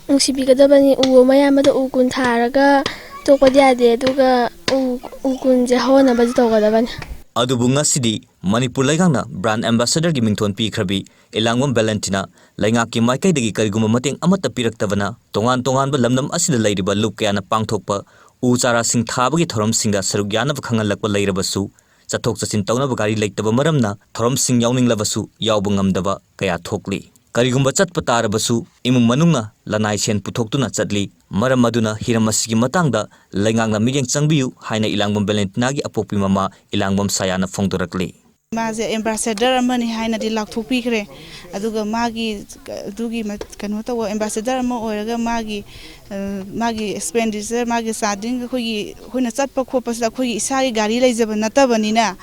ꯅꯨꯡꯁꯤꯕꯤꯒꯗꯕꯅꯤ꯫ ꯎ ꯑꯃ ꯌꯥꯟꯕꯗ ꯎ ꯀꯨꯟ ꯊꯥꯔꯒ ꯇꯣꯛꯄꯗꯤ ꯌꯥꯗꯦ, ꯑꯗꯨꯒ ꯎ, ꯎ ꯀꯨꯟꯁꯦ ꯍꯧꯍꯟꯅꯕꯁꯨ ꯇꯧꯒꯗꯕꯅꯤ꯫ ꯑꯗꯨꯕꯨ ꯉꯁꯤꯗꯤ ꯃꯅꯤꯄꯨꯔ ꯂꯩꯉꯥꯛꯅ brand ambassadorꯒꯤ ꯃꯤꯡꯊꯣꯟ ꯄꯤꯈ꯭ꯔꯕꯤ ꯏꯂꯥꯡꯕꯝ ꯚꯦꯂꯦꯟꯇꯤꯅꯥ ꯂꯩꯉꯥꯛꯀꯤ ꯃꯥꯏꯀꯩꯗꯒꯤ ꯀꯔꯤꯒꯨꯝꯕ ꯃꯇꯦꯡ ꯑꯃꯠꯇ ꯄꯤꯔꯛꯇꯕꯅ ꯇꯣꯉꯥꯟ ꯇꯣꯉꯥꯟꯕ ꯂꯝꯗꯝ ꯑꯁꯤꯗ ꯂꯩꯔꯤꯕ ꯂꯨꯞ ꯀꯌꯥꯅ ꯄꯥꯡꯊꯣꯛꯄ ꯎ ꯆꯥꯔꯥꯁꯤꯡ ꯊꯥꯕꯒꯤ ꯊꯧꯔꯝꯁꯤꯡꯗ ꯁꯔꯨꯛ ꯌꯥꯅꯕ ꯈꯪꯍꯜꯂꯛꯄ ꯂꯩꯔꯕꯁꯨ ꯆꯠꯊꯣꯛ ꯆꯠꯁꯤꯟ ꯇꯧꯅꯕ ꯒꯥꯔꯤ ꯂꯩꯇꯕ ꯃꯔꯝꯅ ꯊꯧꯔꯝꯁꯤꯡ ꯌꯥꯎꯅꯤꯡꯂꯕꯁꯨ ꯌꯥꯎꯕ ꯉꯝꯗꯕ ꯀꯌꯥ ꯊꯣꯛꯂꯤ꯫ ꯀꯔꯤꯒꯨꯝꯕ ꯆꯠꯄ ꯇꯥꯔꯕꯁꯨ ꯏꯃꯨꯡ ꯃꯅꯨꯡꯅ ꯂꯅꯥꯏ ꯁꯦꯟ ꯄꯨꯊꯣꯛꯇꯨꯅ ꯆꯠꯂꯤ꯫ ꯃꯔꯝ ꯑꯗꯨꯅ ꯍꯤꯔꯝ ꯑꯁꯤꯒꯤ ꯃꯇꯥꯡꯗ ꯂꯩꯉꯥꯛꯅ ꯃꯤꯠꯌꯦꯡ ꯆꯪꯕꯤꯌꯨ ꯍꯥꯏꯅ ꯏꯂꯥꯡꯕꯝ ꯚꯦꯂꯦꯟꯇꯤꯅꯥꯒꯤ ꯑꯄꯣꯛꯄꯤ ꯃꯃꯥ ꯏꯂꯥꯡꯕꯝ ꯁꯥꯌꯥꯅ ꯐꯣꯡꯗꯣꯔꯛꯂꯤ꯫ ꯃꯥꯁꯦ ambassador ꯑꯃꯅꯤ ꯍꯥꯏꯅꯗꯤ ꯂꯥꯎꯊꯣꯛꯄꯤꯈ꯭ꯔꯦ꯫ ꯑꯗꯨꯒ ꯃꯥꯒꯤ, ꯑꯗꯨꯒꯤ ꯃ-, ꯀꯩꯅꯣ ꯇꯧꯕ ambassador ꯑꯃ ꯑꯣꯏꯔꯒ ꯃꯥꯒꯤ, ꯑ, ꯃꯥꯒꯤ expenditure, ꯃꯥꯒꯤ ꯆꯥꯗꯤꯡ, ꯑꯩꯈꯣꯏꯒꯤ, ꯑꯩꯈꯣꯏꯅ ꯆꯠꯄ ꯈꯣꯠꯄꯁꯤꯗ ꯑꯩꯈꯣꯏꯒꯤ ꯏꯁꯥꯒꯤ ꯒꯥꯔꯤ ꯂꯩꯖꯕ ꯅꯠꯇꯕꯅꯤꯅ,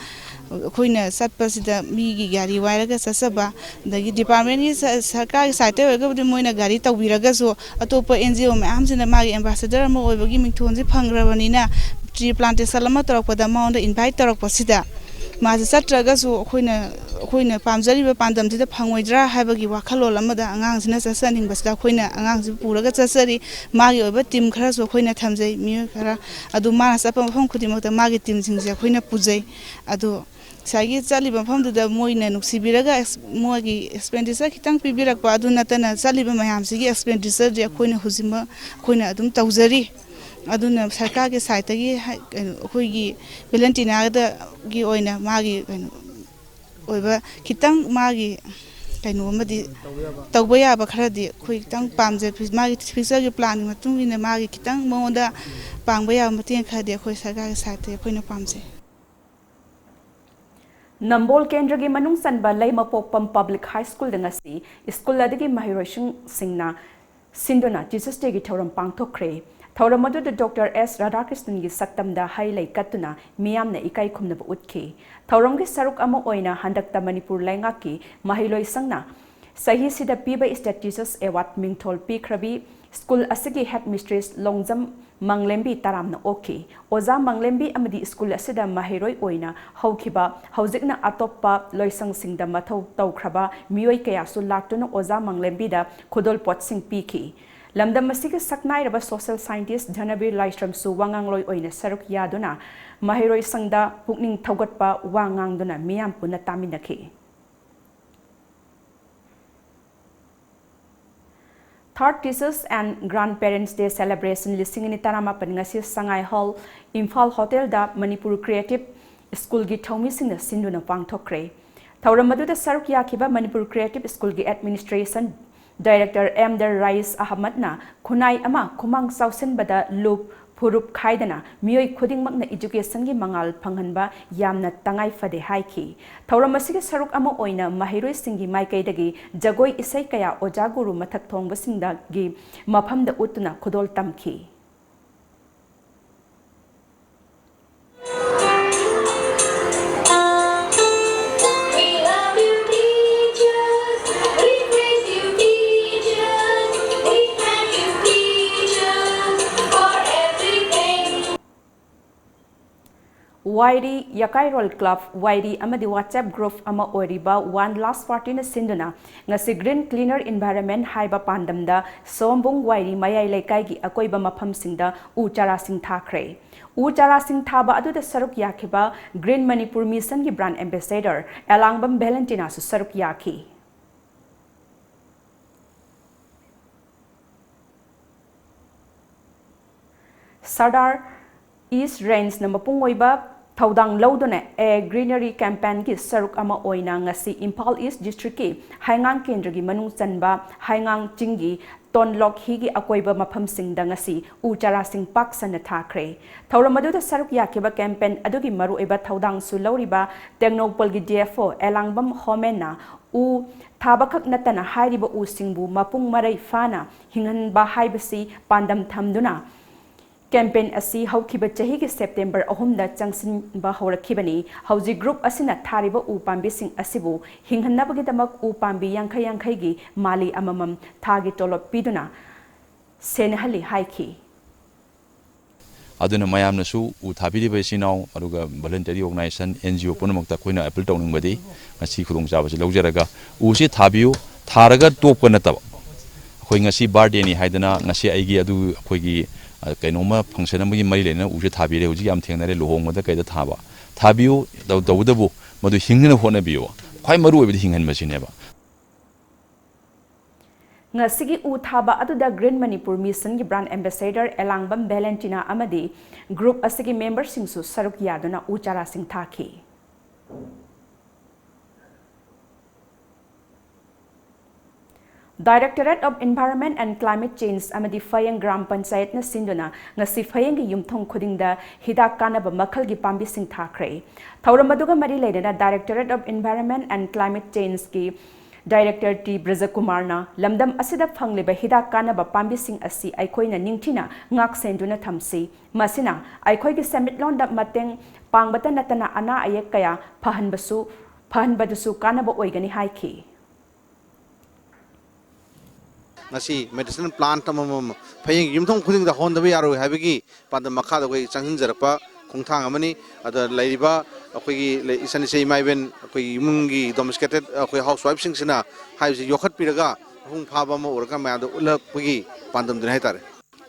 ꯑꯩꯈꯣꯏꯅ ꯆꯠꯄꯁꯤꯗ ꯃꯤꯒꯤ ꯒꯥꯔꯤ ꯋꯥꯏꯔꯒ ꯆꯠꯆꯕ, ꯑꯗꯒꯤ departmentꯀꯤ ꯁ-, ꯁꯔꯀꯥꯔꯒꯤ sideꯇ ꯑꯣꯏꯔꯒꯕꯨꯗꯤ ꯃꯣꯏꯅ ꯒꯥꯔꯤ ꯇꯧꯕꯤꯔꯒꯁꯨ, ꯑꯇꯣꯞꯄ NGO ꯃꯌꯥꯝꯁꯤꯅ ꯃꯥꯒꯤ ambassador ꯑꯃ ꯑꯣꯏꯕꯒꯤ ꯃꯤꯡꯊꯣꯟꯁꯦ ꯐꯪꯈ꯭ꯔꯕꯅꯤꯅ, tree plantation ꯑꯃ ꯇꯧꯔꯛꯄꯗ ꯃꯉꯣꯟꯗ invite ꯇꯧꯔꯛꯄꯁꯤꯗ, ꯃꯥꯁꯦ ꯆꯠꯇ꯭ꯔꯒꯁꯨ ꯑꯩꯈꯣꯏꯅ, ꯑꯩꯈꯣꯏꯅ ꯄꯥꯝꯖꯔꯤꯕ ꯄꯥꯟꯗꯝꯁꯤꯗ ꯐꯪꯉꯣꯏꯗ꯭ꯔꯥ ꯍꯥꯏꯕꯒꯤ ꯋꯥꯈꯜꯂꯣꯟ ꯑꯃꯗ ꯑꯉꯥꯡꯁꯤꯅ ꯆꯠꯆꯅꯤꯡꯕꯁꯤꯗ ꯑꯩꯈꯣꯏꯅ ꯑꯉꯥꯡꯁꯤ ꯄꯨꯔꯒ ꯆꯠꯆꯔꯤ꯫ ꯃꯥꯒꯤ ꯑꯣꯏꯕ ꯇꯤꯝ ꯈꯔꯁꯨ ꯑꯩꯈꯣꯏꯅ ꯊꯝꯖꯩ, ꯃꯤꯑꯣꯏ ꯈꯔ꯫ ꯑꯗꯨ ꯃꯥꯅ ꯆꯠꯄ ꯃꯐꯝ ꯈꯨꯗꯤꯡꯃꯛꯇ ꯃꯥꯒꯤ ꯇꯤꯝꯁꯤꯡꯁꯦ ꯑꯩꯈꯣꯏꯅ ꯄꯨꯖꯩ꯫ ꯑꯗꯣ ꯉꯁꯥꯏꯒꯤ ꯆꯠꯂꯤꯕ ꯃꯐꯝꯗꯨꯗ ꯃꯣꯏꯅ ꯅꯨꯡꯁꯤꯕꯤꯔꯒ ꯑꯦꯛꯁ-, ꯃꯣꯏꯒꯤ ꯑꯦꯛꯁꯄꯦꯟꯗꯤꯆꯔ ꯈꯤꯇꯪ ꯄꯤꯕꯤꯔꯛꯄ ꯑꯗꯨ ꯅꯠꯇꯅ ꯆꯠꯂꯤꯕ ꯃꯌꯥꯝꯁꯤꯒꯤ ꯑꯦꯛꯁꯄꯦꯟꯗꯤꯆꯔꯗꯤ ꯑꯩꯈꯣꯏꯅ ꯍꯧꯖꯤꯛꯃꯛ ꯑꯩꯈꯣꯏꯅ ꯑꯗꯨꯝ ꯇꯧꯖꯔꯤ꯫ ꯑꯗꯨꯅ ꯁꯔꯀꯥꯔꯒꯤ ꯁꯥꯏꯠꯇꯒꯤ ꯍꯥꯏ-, ꯀꯩꯅꯣ, ꯑꯩꯈꯣꯏꯒꯤ ꯚꯦꯂꯦꯟꯇꯤꯅꯥꯗꯒꯤ ꯑꯣꯏꯅ ꯃꯥꯒꯤ ꯀꯩꯅꯣ ꯑꯣꯏꯕ ꯈꯤꯇꯪ ꯃꯥꯒꯤ ꯀꯩꯅꯣ ꯑꯃꯗꯤ ꯇꯧꯕ ꯌꯥꯕ ꯈꯔꯗꯤ ꯑꯩꯈꯣꯏ ꯈꯤꯇꯪ ꯄꯥꯝꯖꯩ꯫ ꯃꯥꯒꯤ ꯐ꯭ꯌꯨꯆꯔꯒꯤ ꯄ꯭ꯂꯥꯟꯒꯤ ꯃꯇꯨꯡ ꯏꯟꯅ ꯃꯥꯒꯤ ꯈꯤꯇꯪ ꯃꯉꯣꯟꯗ ꯄꯥꯡꯕ ꯌꯥꯕ ꯃꯇꯦꯡ ꯈꯔꯗꯤ ꯑꯩꯈꯣꯏ ꯁꯔꯀꯥꯔꯒꯤ ꯁꯥꯏꯠꯇꯒꯤ ꯑꯩꯈꯣꯏꯅ ꯄꯥꯝꯖꯩ꯫ ꯅꯝꯕꯣꯜ ꯀꯦꯟꯗ꯭ꯔꯒꯤ ꯃꯅꯨꯡ ꯆꯟꯕ ꯂꯩꯃꯄꯣꯛꯄꯝ ꯄꯕ꯭ꯂꯤꯛ ꯍꯥꯏ ꯁ꯭ꯀꯨꯜꯗ ꯉꯁꯤ ꯁ꯭ꯀꯨꯜ ꯑꯗꯨꯒꯤ ꯃꯍꯩꯔꯣꯏꯁꯤꯡꯅ ꯁꯤꯟꯗꯨꯅ ꯇꯤꯆꯔꯁ ꯗꯦꯒꯤ ꯊꯧꯔꯝ ꯄꯥꯡꯊꯣꯛꯈ꯭ꯔꯦ꯫ ꯊꯧꯔꯝ ꯑꯗꯨꯗ ꯗꯣꯛꯇꯔ ꯑꯦꯁ ꯔꯥꯙꯥꯀ꯭ꯔꯤꯁꯅꯟꯒꯤ ꯁꯛꯇꯝꯗ ꯍꯩ ꯂꯩ ꯀꯠꯇꯨꯅ ꯃꯤꯌꯥꯝꯅ ꯏꯀꯥꯏ ꯈꯨꯝꯅꯕ ꯎꯠꯈꯤ꯫ ꯊꯧꯔꯝꯒꯤ ꯁꯔꯨꯛ ꯑꯃ ꯑꯣꯏꯅ ꯍꯟꯗꯛꯇ ꯃꯅꯤꯄꯨꯔ ꯂꯩꯉꯥꯛꯀꯤ ꯃꯍꯩꯂꯣꯏꯁꯪꯅ ꯆꯍꯤꯁꯤꯗ ꯄꯤꯕ ꯁ꯭ꯇꯦꯠ ꯇꯤꯆꯔꯁ ꯑꯦꯋꯥꯔꯗ ꯃꯤꯡꯊꯣꯜ ꯄꯤꯈ꯭ꯔꯕꯤ ꯁ꯭ꯀꯨꯜ ꯑꯁꯤꯒꯤ ꯍꯦꯗ ꯃꯤꯁꯇ꯭ꯔꯦꯁ ꯂꯣꯡꯖꯝ ꯃꯪꯂꯦꯝꯕꯤ ꯇꯔꯥꯝꯅ ꯑꯣꯛꯈꯤ꯫ ꯑꯣꯖꯥ ꯃꯪꯂꯦꯝꯕꯤ ꯑꯃꯗꯤ ꯁ꯭ꯀꯨꯜ ꯑꯁꯤꯗ ꯃꯍꯩꯔꯣꯏ ꯑꯣꯏꯅ ꯍꯧꯈꯤꯕ, ꯍꯧꯖꯤꯛꯅ ꯑꯇꯣꯞꯄ ꯂꯣꯏꯁꯪꯁꯤꯡꯗ ꯃꯊꯧ ꯇꯧꯈ꯭ꯔꯕ ꯃꯤꯑꯣꯏ ꯀꯌꯥꯁꯨ ꯂꯥꯛꯇꯨꯅ ꯑꯣꯖꯥ ꯃꯪꯂꯦꯝꯕꯤꯗ ꯈꯨꯗꯣꯜꯄꯣꯠꯁꯤꯡ ꯄꯤꯈꯤ꯫ ꯂꯝꯗꯝ ꯑꯁꯤꯒꯤ ꯁꯛꯅꯥꯏꯔꯕ ꯁꯣꯁꯤꯌꯦꯜ ꯁꯥꯏꯟꯇꯤꯁ꯭ꯠ ꯙꯅꯕꯤꯔ ꯂꯥꯏꯁ꯭ꯔꯝꯁꯨ ꯋꯥꯉꯥꯡꯂꯣꯏ ꯑꯣꯏꯅ ꯁꯔꯨꯛ ꯌꯥꯗꯨꯅ ꯃꯍꯩꯔꯣꯏꯁꯪꯗ ꯄꯨꯛꯅꯤꯡ ꯊꯧꯒꯠꯄ ꯋꯥ ꯉꯥꯡꯗꯨꯅ ꯃꯤꯌꯥꯝ ꯄꯨꯟꯅ ꯇꯥꯃꯤꯟꯅꯈꯤ꯫ Third Teachers and Grandparents Day Celebration ꯂꯤꯁꯤꯡ ꯑꯅꯤ ꯇꯔꯥꯃꯥꯄꯟ ꯉꯁꯤ ꯁꯉꯥꯏ ꯍꯣꯜ, ꯏꯝꯐꯥꯜ ꯍꯣꯇꯦꯜꯗ ꯃꯅꯤꯄꯨꯔ ꯀ꯭ꯔꯤꯌꯦꯇꯤꯚ ꯁ꯭ꯀꯨꯜꯒꯤ ꯊꯧꯃꯤꯁꯤꯡꯅ ꯁꯤꯟꯗꯨꯅ ꯄꯥꯡꯊꯣꯛꯈ꯭ꯔꯦ꯫ ꯊꯧꯔꯝ ꯑꯗꯨꯗ ꯁꯔꯨꯛ ꯌꯥꯈꯤꯕ ꯃꯅꯤꯄꯨꯔ ꯀ꯭ꯔꯤꯌꯦꯇꯤꯚ ꯁ꯭ꯀꯨꯜꯒꯤ ꯑꯦꯗꯃꯤꯅꯤꯁꯇ꯭ꯔꯦꯁꯟ ꯗꯥꯏꯔꯦꯛꯇꯔ ꯑꯦꯝ ꯗ ꯔꯥꯏꯁ ꯑꯍꯃꯗꯅ ꯈꯨꯟꯅꯥꯏ ꯑꯃ ꯈꯨꯃꯥꯡ ꯆꯥꯎꯁꯤꯟꯕꯗ ꯂꯨꯞ ꯐꯨꯔꯨꯞ ꯈꯥꯏꯗꯅ ꯃꯤꯑꯣꯏ ꯈꯨꯗꯤꯡꯃꯛꯅ ꯏꯖꯨꯀꯦꯁꯟꯒꯤ ꯃꯉꯥꯜ ꯐꯪꯍꯟꯕ ꯌꯥꯝꯅ ꯇꯉꯥꯏ ꯐꯗꯦ ꯍꯥꯏꯈꯤ꯫ ꯊꯧꯔꯝ ꯑꯁꯤꯒꯤ ꯁꯔꯨꯛ ꯑꯃ ꯑꯣꯏꯅ ꯃꯍꯩꯔꯣꯏꯁꯤꯡꯒꯤ ꯃꯥꯏꯀꯩꯗꯒꯤ ꯖꯒꯣꯏ ꯏꯁꯩ ꯀꯌꯥ ꯑꯣꯖꯥ ꯒꯨꯔꯨ ꯃꯊꯛ ꯊꯣꯡꯕꯁꯤꯡꯗꯒꯤ ꯃꯐꯝꯗ ꯎꯠꯇꯨꯅ ꯈꯨꯗꯣꯜ ꯇꯝꯈꯤ꯫ ꯋꯥꯏꯔꯤ ꯌꯥꯀꯥꯏꯔꯣꯜ ꯀ꯭ꯂꯕ ꯋꯥꯏꯔꯤ ꯑꯃꯗꯤ WhatsApp ꯒ꯭ꯔꯨꯞ ꯑꯃ ꯑꯣꯏꯔꯤꯕ One Last Party ꯅ ꯁꯤꯟꯗꯨꯅ ꯉꯁꯤ Green Cleaner Environment ꯍꯥꯏꯕ ꯄꯥꯟꯗꯝꯗ ꯁꯣꯝꯕꯨꯡ ꯋꯥꯏꯔꯤ ꯃꯌꯥꯏ ꯂꯩꯀꯥꯏꯒꯤ ꯑꯀꯣꯏꯕ ꯃꯐꯝꯁꯤꯡꯗ ꯎ ꯆꯥꯔꯥꯁꯤꯡ ꯊꯥꯈ꯭ꯔꯦ꯫ ꯎ ꯆꯥꯔꯥꯁꯤꯡ ꯊꯥꯕ ꯑꯗꯨꯗ ꯁꯔꯨꯛ ꯌꯥꯈꯤꯕ Green Manipur Mission ꯒꯤ brand ambassador ꯑꯦꯂꯥꯡꯕꯝ ꯚꯦꯂꯦꯟꯇꯤꯅꯥꯁꯨ ꯁꯔꯨꯛ ꯌꯥꯈꯤ꯫ ꯁꯔꯗꯥꯔ ꯏꯁ ꯔꯦꯟꯖꯅ ꯃꯄꯨꯡ ꯑꯣꯏꯕ ꯊꯧꯗꯥꯡ ꯂꯧꯗꯨꯅ A Greenery Campaignꯒꯤ ꯁꯔꯨꯛ ꯑꯃ ꯑꯣꯏꯅ ꯉꯁꯤ ꯏꯝꯐꯥꯜ ꯏꯁ ꯗꯤꯁꯇ꯭ꯔꯤꯛꯀꯤ ꯍꯩꯉꯥꯡ ꯀꯦꯟꯗ꯭ꯔꯒꯤ ꯃꯅꯨꯡ ꯆꯟꯕ ꯍꯩꯉꯥꯡ ꯆꯤꯡꯒꯤ ꯇꯣꯟꯂꯣꯛ ꯍꯤꯒꯤ ꯑꯀꯣꯏꯕ ꯃꯐꯝꯁꯤꯡꯗ ꯉꯁꯤ ꯎ ꯆꯥꯔꯥꯁꯤꯡ ꯄꯥꯛ ꯁꯟꯅ ꯊꯥꯈ꯭ꯔꯦ꯫ ꯊꯧꯔꯝ ꯑꯗꯨꯗ ꯁꯔꯨꯛ ꯌꯥꯈꯤꯕ campaign ꯑꯗꯨꯒꯤ ꯃꯔꯨꯑꯣꯏꯕ ꯊꯧꯗꯥꯡꯁꯨ ꯂꯧꯔꯤꯕ ꯇꯦꯡꯅꯧꯄꯜꯒꯤ D F O ꯑꯦꯂꯥꯡꯕꯝ ꯍꯣꯃꯦꯟꯅ ꯎ ꯊꯥꯕꯈꯛ ꯅꯠꯇꯅ ꯍꯥꯏꯔꯤꯕ ꯎꯁꯤꯡꯕꯨ ꯃꯄꯨꯡ ꯃꯔꯩ ꯐꯥꯅ ꯍꯤꯡꯍꯟꯕ ꯍꯥꯏꯕꯁꯤ ꯄꯥꯟꯗꯝ ꯊꯝꯗꯨꯅ campaign ꯑꯁꯤ ꯍꯧꯈꯤꯕ ꯆꯍꯤꯒꯤ ꯁꯦꯞꯇꯦꯝꯕꯔ ꯑꯍꯨꯝꯗ ꯆꯪꯁꯤꯟꯕ ꯍꯧꯔꯛꯈꯤꯕꯅꯤ꯫ ꯍꯧꯖꯤꯛ ꯒ꯭ꯔꯨꯞ ꯑꯁꯤꯅ ꯊꯥꯔꯤꯕ ꯎ ꯄꯥꯝꯕꯤꯁꯤꯡ ꯑꯁꯤꯕꯨ ꯍꯤꯡꯍꯟꯅꯕꯒꯤꯗꯃꯛ ꯎ ꯄꯥꯝꯕꯤ ꯌꯥꯡꯈꯩ ꯌꯥꯡꯈꯩꯒꯤ ꯃꯥꯂꯤ ꯑꯃꯃꯝ ꯊꯥꯒꯤ ꯇꯣꯂꯣꯞ ꯄꯤꯗꯨꯅ ꯁꯦꯟꯅꯍꯜꯂꯤ ꯍꯥꯏꯈꯤ꯫ ꯑꯗꯨꯅ ꯃꯌꯥꯝꯅꯁꯨ ꯎ ꯊꯥꯕꯤꯔꯤꯕ ꯏꯆꯤꯟ ꯏꯅꯥꯎ, ꯑꯗꯨꯒ voluntary organization, N G O ꯄꯨꯝꯅꯃꯛꯇ ꯑꯩꯈꯣꯏꯅ appeal ꯇꯧꯅꯤꯡꯕꯗꯤ, ꯉꯁꯤ ꯈꯨꯗꯣꯡꯆꯥꯕꯁꯤ ꯂꯧꯖꯔꯒ ꯎꯁꯤ ꯊꯥꯕꯤꯌꯨ, ꯊꯥꯔꯒ ꯇꯣꯛꯄ ꯅꯠꯇꯕ, ꯑꯩꯈꯣꯏ ꯉꯁꯤ birthdayꯅꯤ ꯍꯥꯏꯗꯅ ꯉꯁꯤ ꯑꯩꯒꯤ ꯑꯗꯨ ꯑꯩꯈꯣꯏꯒꯤ, ꯑ, ꯀꯩꯅꯣꯝꯃ function ꯑꯃꯒꯤ ꯃꯔꯤ ꯂꯩꯅꯅ ꯎꯁꯦ ꯊꯥꯕꯤꯔꯦ꯫ ꯍꯧꯖꯤꯛ ꯌꯥꯝ ꯊꯦꯡꯅꯔꯦ, ꯂꯨꯍꯣꯡꯕꯗ ꯀꯩꯗ ꯊꯥꯕ꯫ ꯊꯥꯕꯤꯌꯨ, ꯇꯧ-, ꯇꯧꯕꯇꯕꯨ ꯃꯗꯨ ꯍꯤꯡꯅꯅꯕ ꯍꯣꯠꯅꯕꯤꯌꯨ꯫ ꯈ꯭ꯋꯥꯏ ꯃꯔꯨ ꯑꯣꯏꯕꯗꯤ ꯍꯤꯡꯍꯟꯕꯁꯤꯅꯦꯕ꯫ ꯉꯁꯤꯒꯤ ꯎ ꯊꯥꯕ ꯑꯗꯨꯗ Green Manipur Missionꯒꯤ brand ambassador ꯑꯦꯂꯥꯡꯕꯝ ꯚꯦꯂꯦꯟꯇꯤꯅꯥ ꯑꯃꯗꯤ ꯒ꯭ꯔꯨꯞ ꯑꯁꯤꯒꯤ ꯃꯦꯝꯕꯔꯁꯤꯡꯁꯨ ꯁꯔꯨꯛ ꯌꯥꯗꯨꯅ ꯎ ꯆꯥꯔꯥꯁꯤꯡ ꯊꯥꯈꯤ꯫ Directorate of Environment and Climate Change ꯑꯃꯗꯤ ꯐꯌꯦꯡ ꯒ꯭ꯔꯥꯝ ꯄꯟꯆꯥꯌꯠꯅ ꯁꯤꯟꯗꯨꯅ ꯉꯁꯤ ꯐꯌꯦꯡꯒꯤ ꯌꯨꯝꯊꯣꯡ ꯈꯨꯗꯤꯡꯗ ꯍꯤꯗꯥꯛ ꯀꯥꯟꯅꯕ ꯃꯈꯜꯒꯤ ꯄꯥꯝꯕꯤꯁꯤꯡ ꯊꯥꯈ꯭ꯔꯦ꯫ ꯊꯧꯔꯝ ꯑꯗꯨꯒ ꯃꯔꯤ ꯂꯩꯅꯅ Directorate of Environment and Climate Changeꯀꯤ Director ꯇꯤ ꯕ꯭ꯔꯖꯀꯨꯃꯥꯔꯅ ꯂꯝꯗꯝ ꯑꯁꯤꯗ ꯐꯪꯂꯤꯕ ꯍꯤꯗꯥꯛ ꯀꯥꯟꯅꯕ ꯄꯥꯝꯕꯤꯁꯤꯡ ꯑꯁꯤ ꯑꯩꯈꯣꯏꯅ ꯅꯤꯡꯊꯤꯅ ꯉꯥꯛ ꯁꯦꯟꯗꯨꯅ ꯊꯝꯁꯤ꯫ ꯃꯁꯤꯅ ꯑꯩꯈꯣꯏꯒꯤ ꯁꯦꯟꯃꯤꯠꯂꯣꯟꯗ ꯃꯇꯦꯡ ꯄꯥꯡꯕꯇ ꯅꯠꯇꯅ ꯑꯅꯥ ꯑꯌꯦꯛ ꯀꯌꯥ ꯐꯍꯟꯕꯁꯨ, ꯐꯍꯟꯕꯗꯁꯨ ꯀꯥꯟꯅꯕ ꯑꯣꯏꯒꯅꯤ ꯍꯥꯏꯈꯤ꯫ ꯉꯁꯤ medicinal plant ꯑꯃꯃꯝ ꯐꯌꯦꯡꯒꯤ ꯌꯨꯝꯊꯣꯡ ꯈꯨꯗꯤꯡꯗ ꯍꯧꯍꯟꯗꯕ ꯌꯥꯔꯣꯏ ꯍꯥꯏꯕꯒꯤ ꯄꯥꯟꯗꯝ ꯃꯈꯥꯗ ꯑꯩꯈꯣꯏ ꯆꯪꯁꯤꯟꯖꯔꯛꯄ ꯈꯣꯡꯊꯥꯡ ꯑꯃꯅꯤ꯫ ꯑꯗ ꯂꯩꯔꯤꯕ ꯑꯩꯈꯣꯏꯒꯤ ꯂꯩ-, ꯏꯆꯟ ꯏꯆꯦ ꯏꯃꯥ ꯏꯕꯦꯟ, ꯑꯩꯈꯣꯏꯒꯤ ꯏꯃꯨꯡꯒꯤ ꯗꯣꯃꯦꯁꯇꯤꯀꯦꯇꯦꯠ ꯑꯩꯈꯣꯏ ꯍꯥꯎꯁ ꯋꯥꯏꯐꯁꯤꯡꯁꯤꯅ ꯍꯥꯏꯕꯁꯤ ꯌꯣꯛꯈꯠꯄꯤꯔꯒ ꯃꯄꯨꯡ ꯐꯥꯕ ꯑꯃ ꯑꯣꯏꯔꯒ ꯃꯌꯥꯝꯗ ꯎꯠꯂꯛꯄꯒꯤ ꯄꯥꯟꯗꯝꯗꯨꯅꯤ ꯍꯥꯏꯇꯥꯔꯦ꯫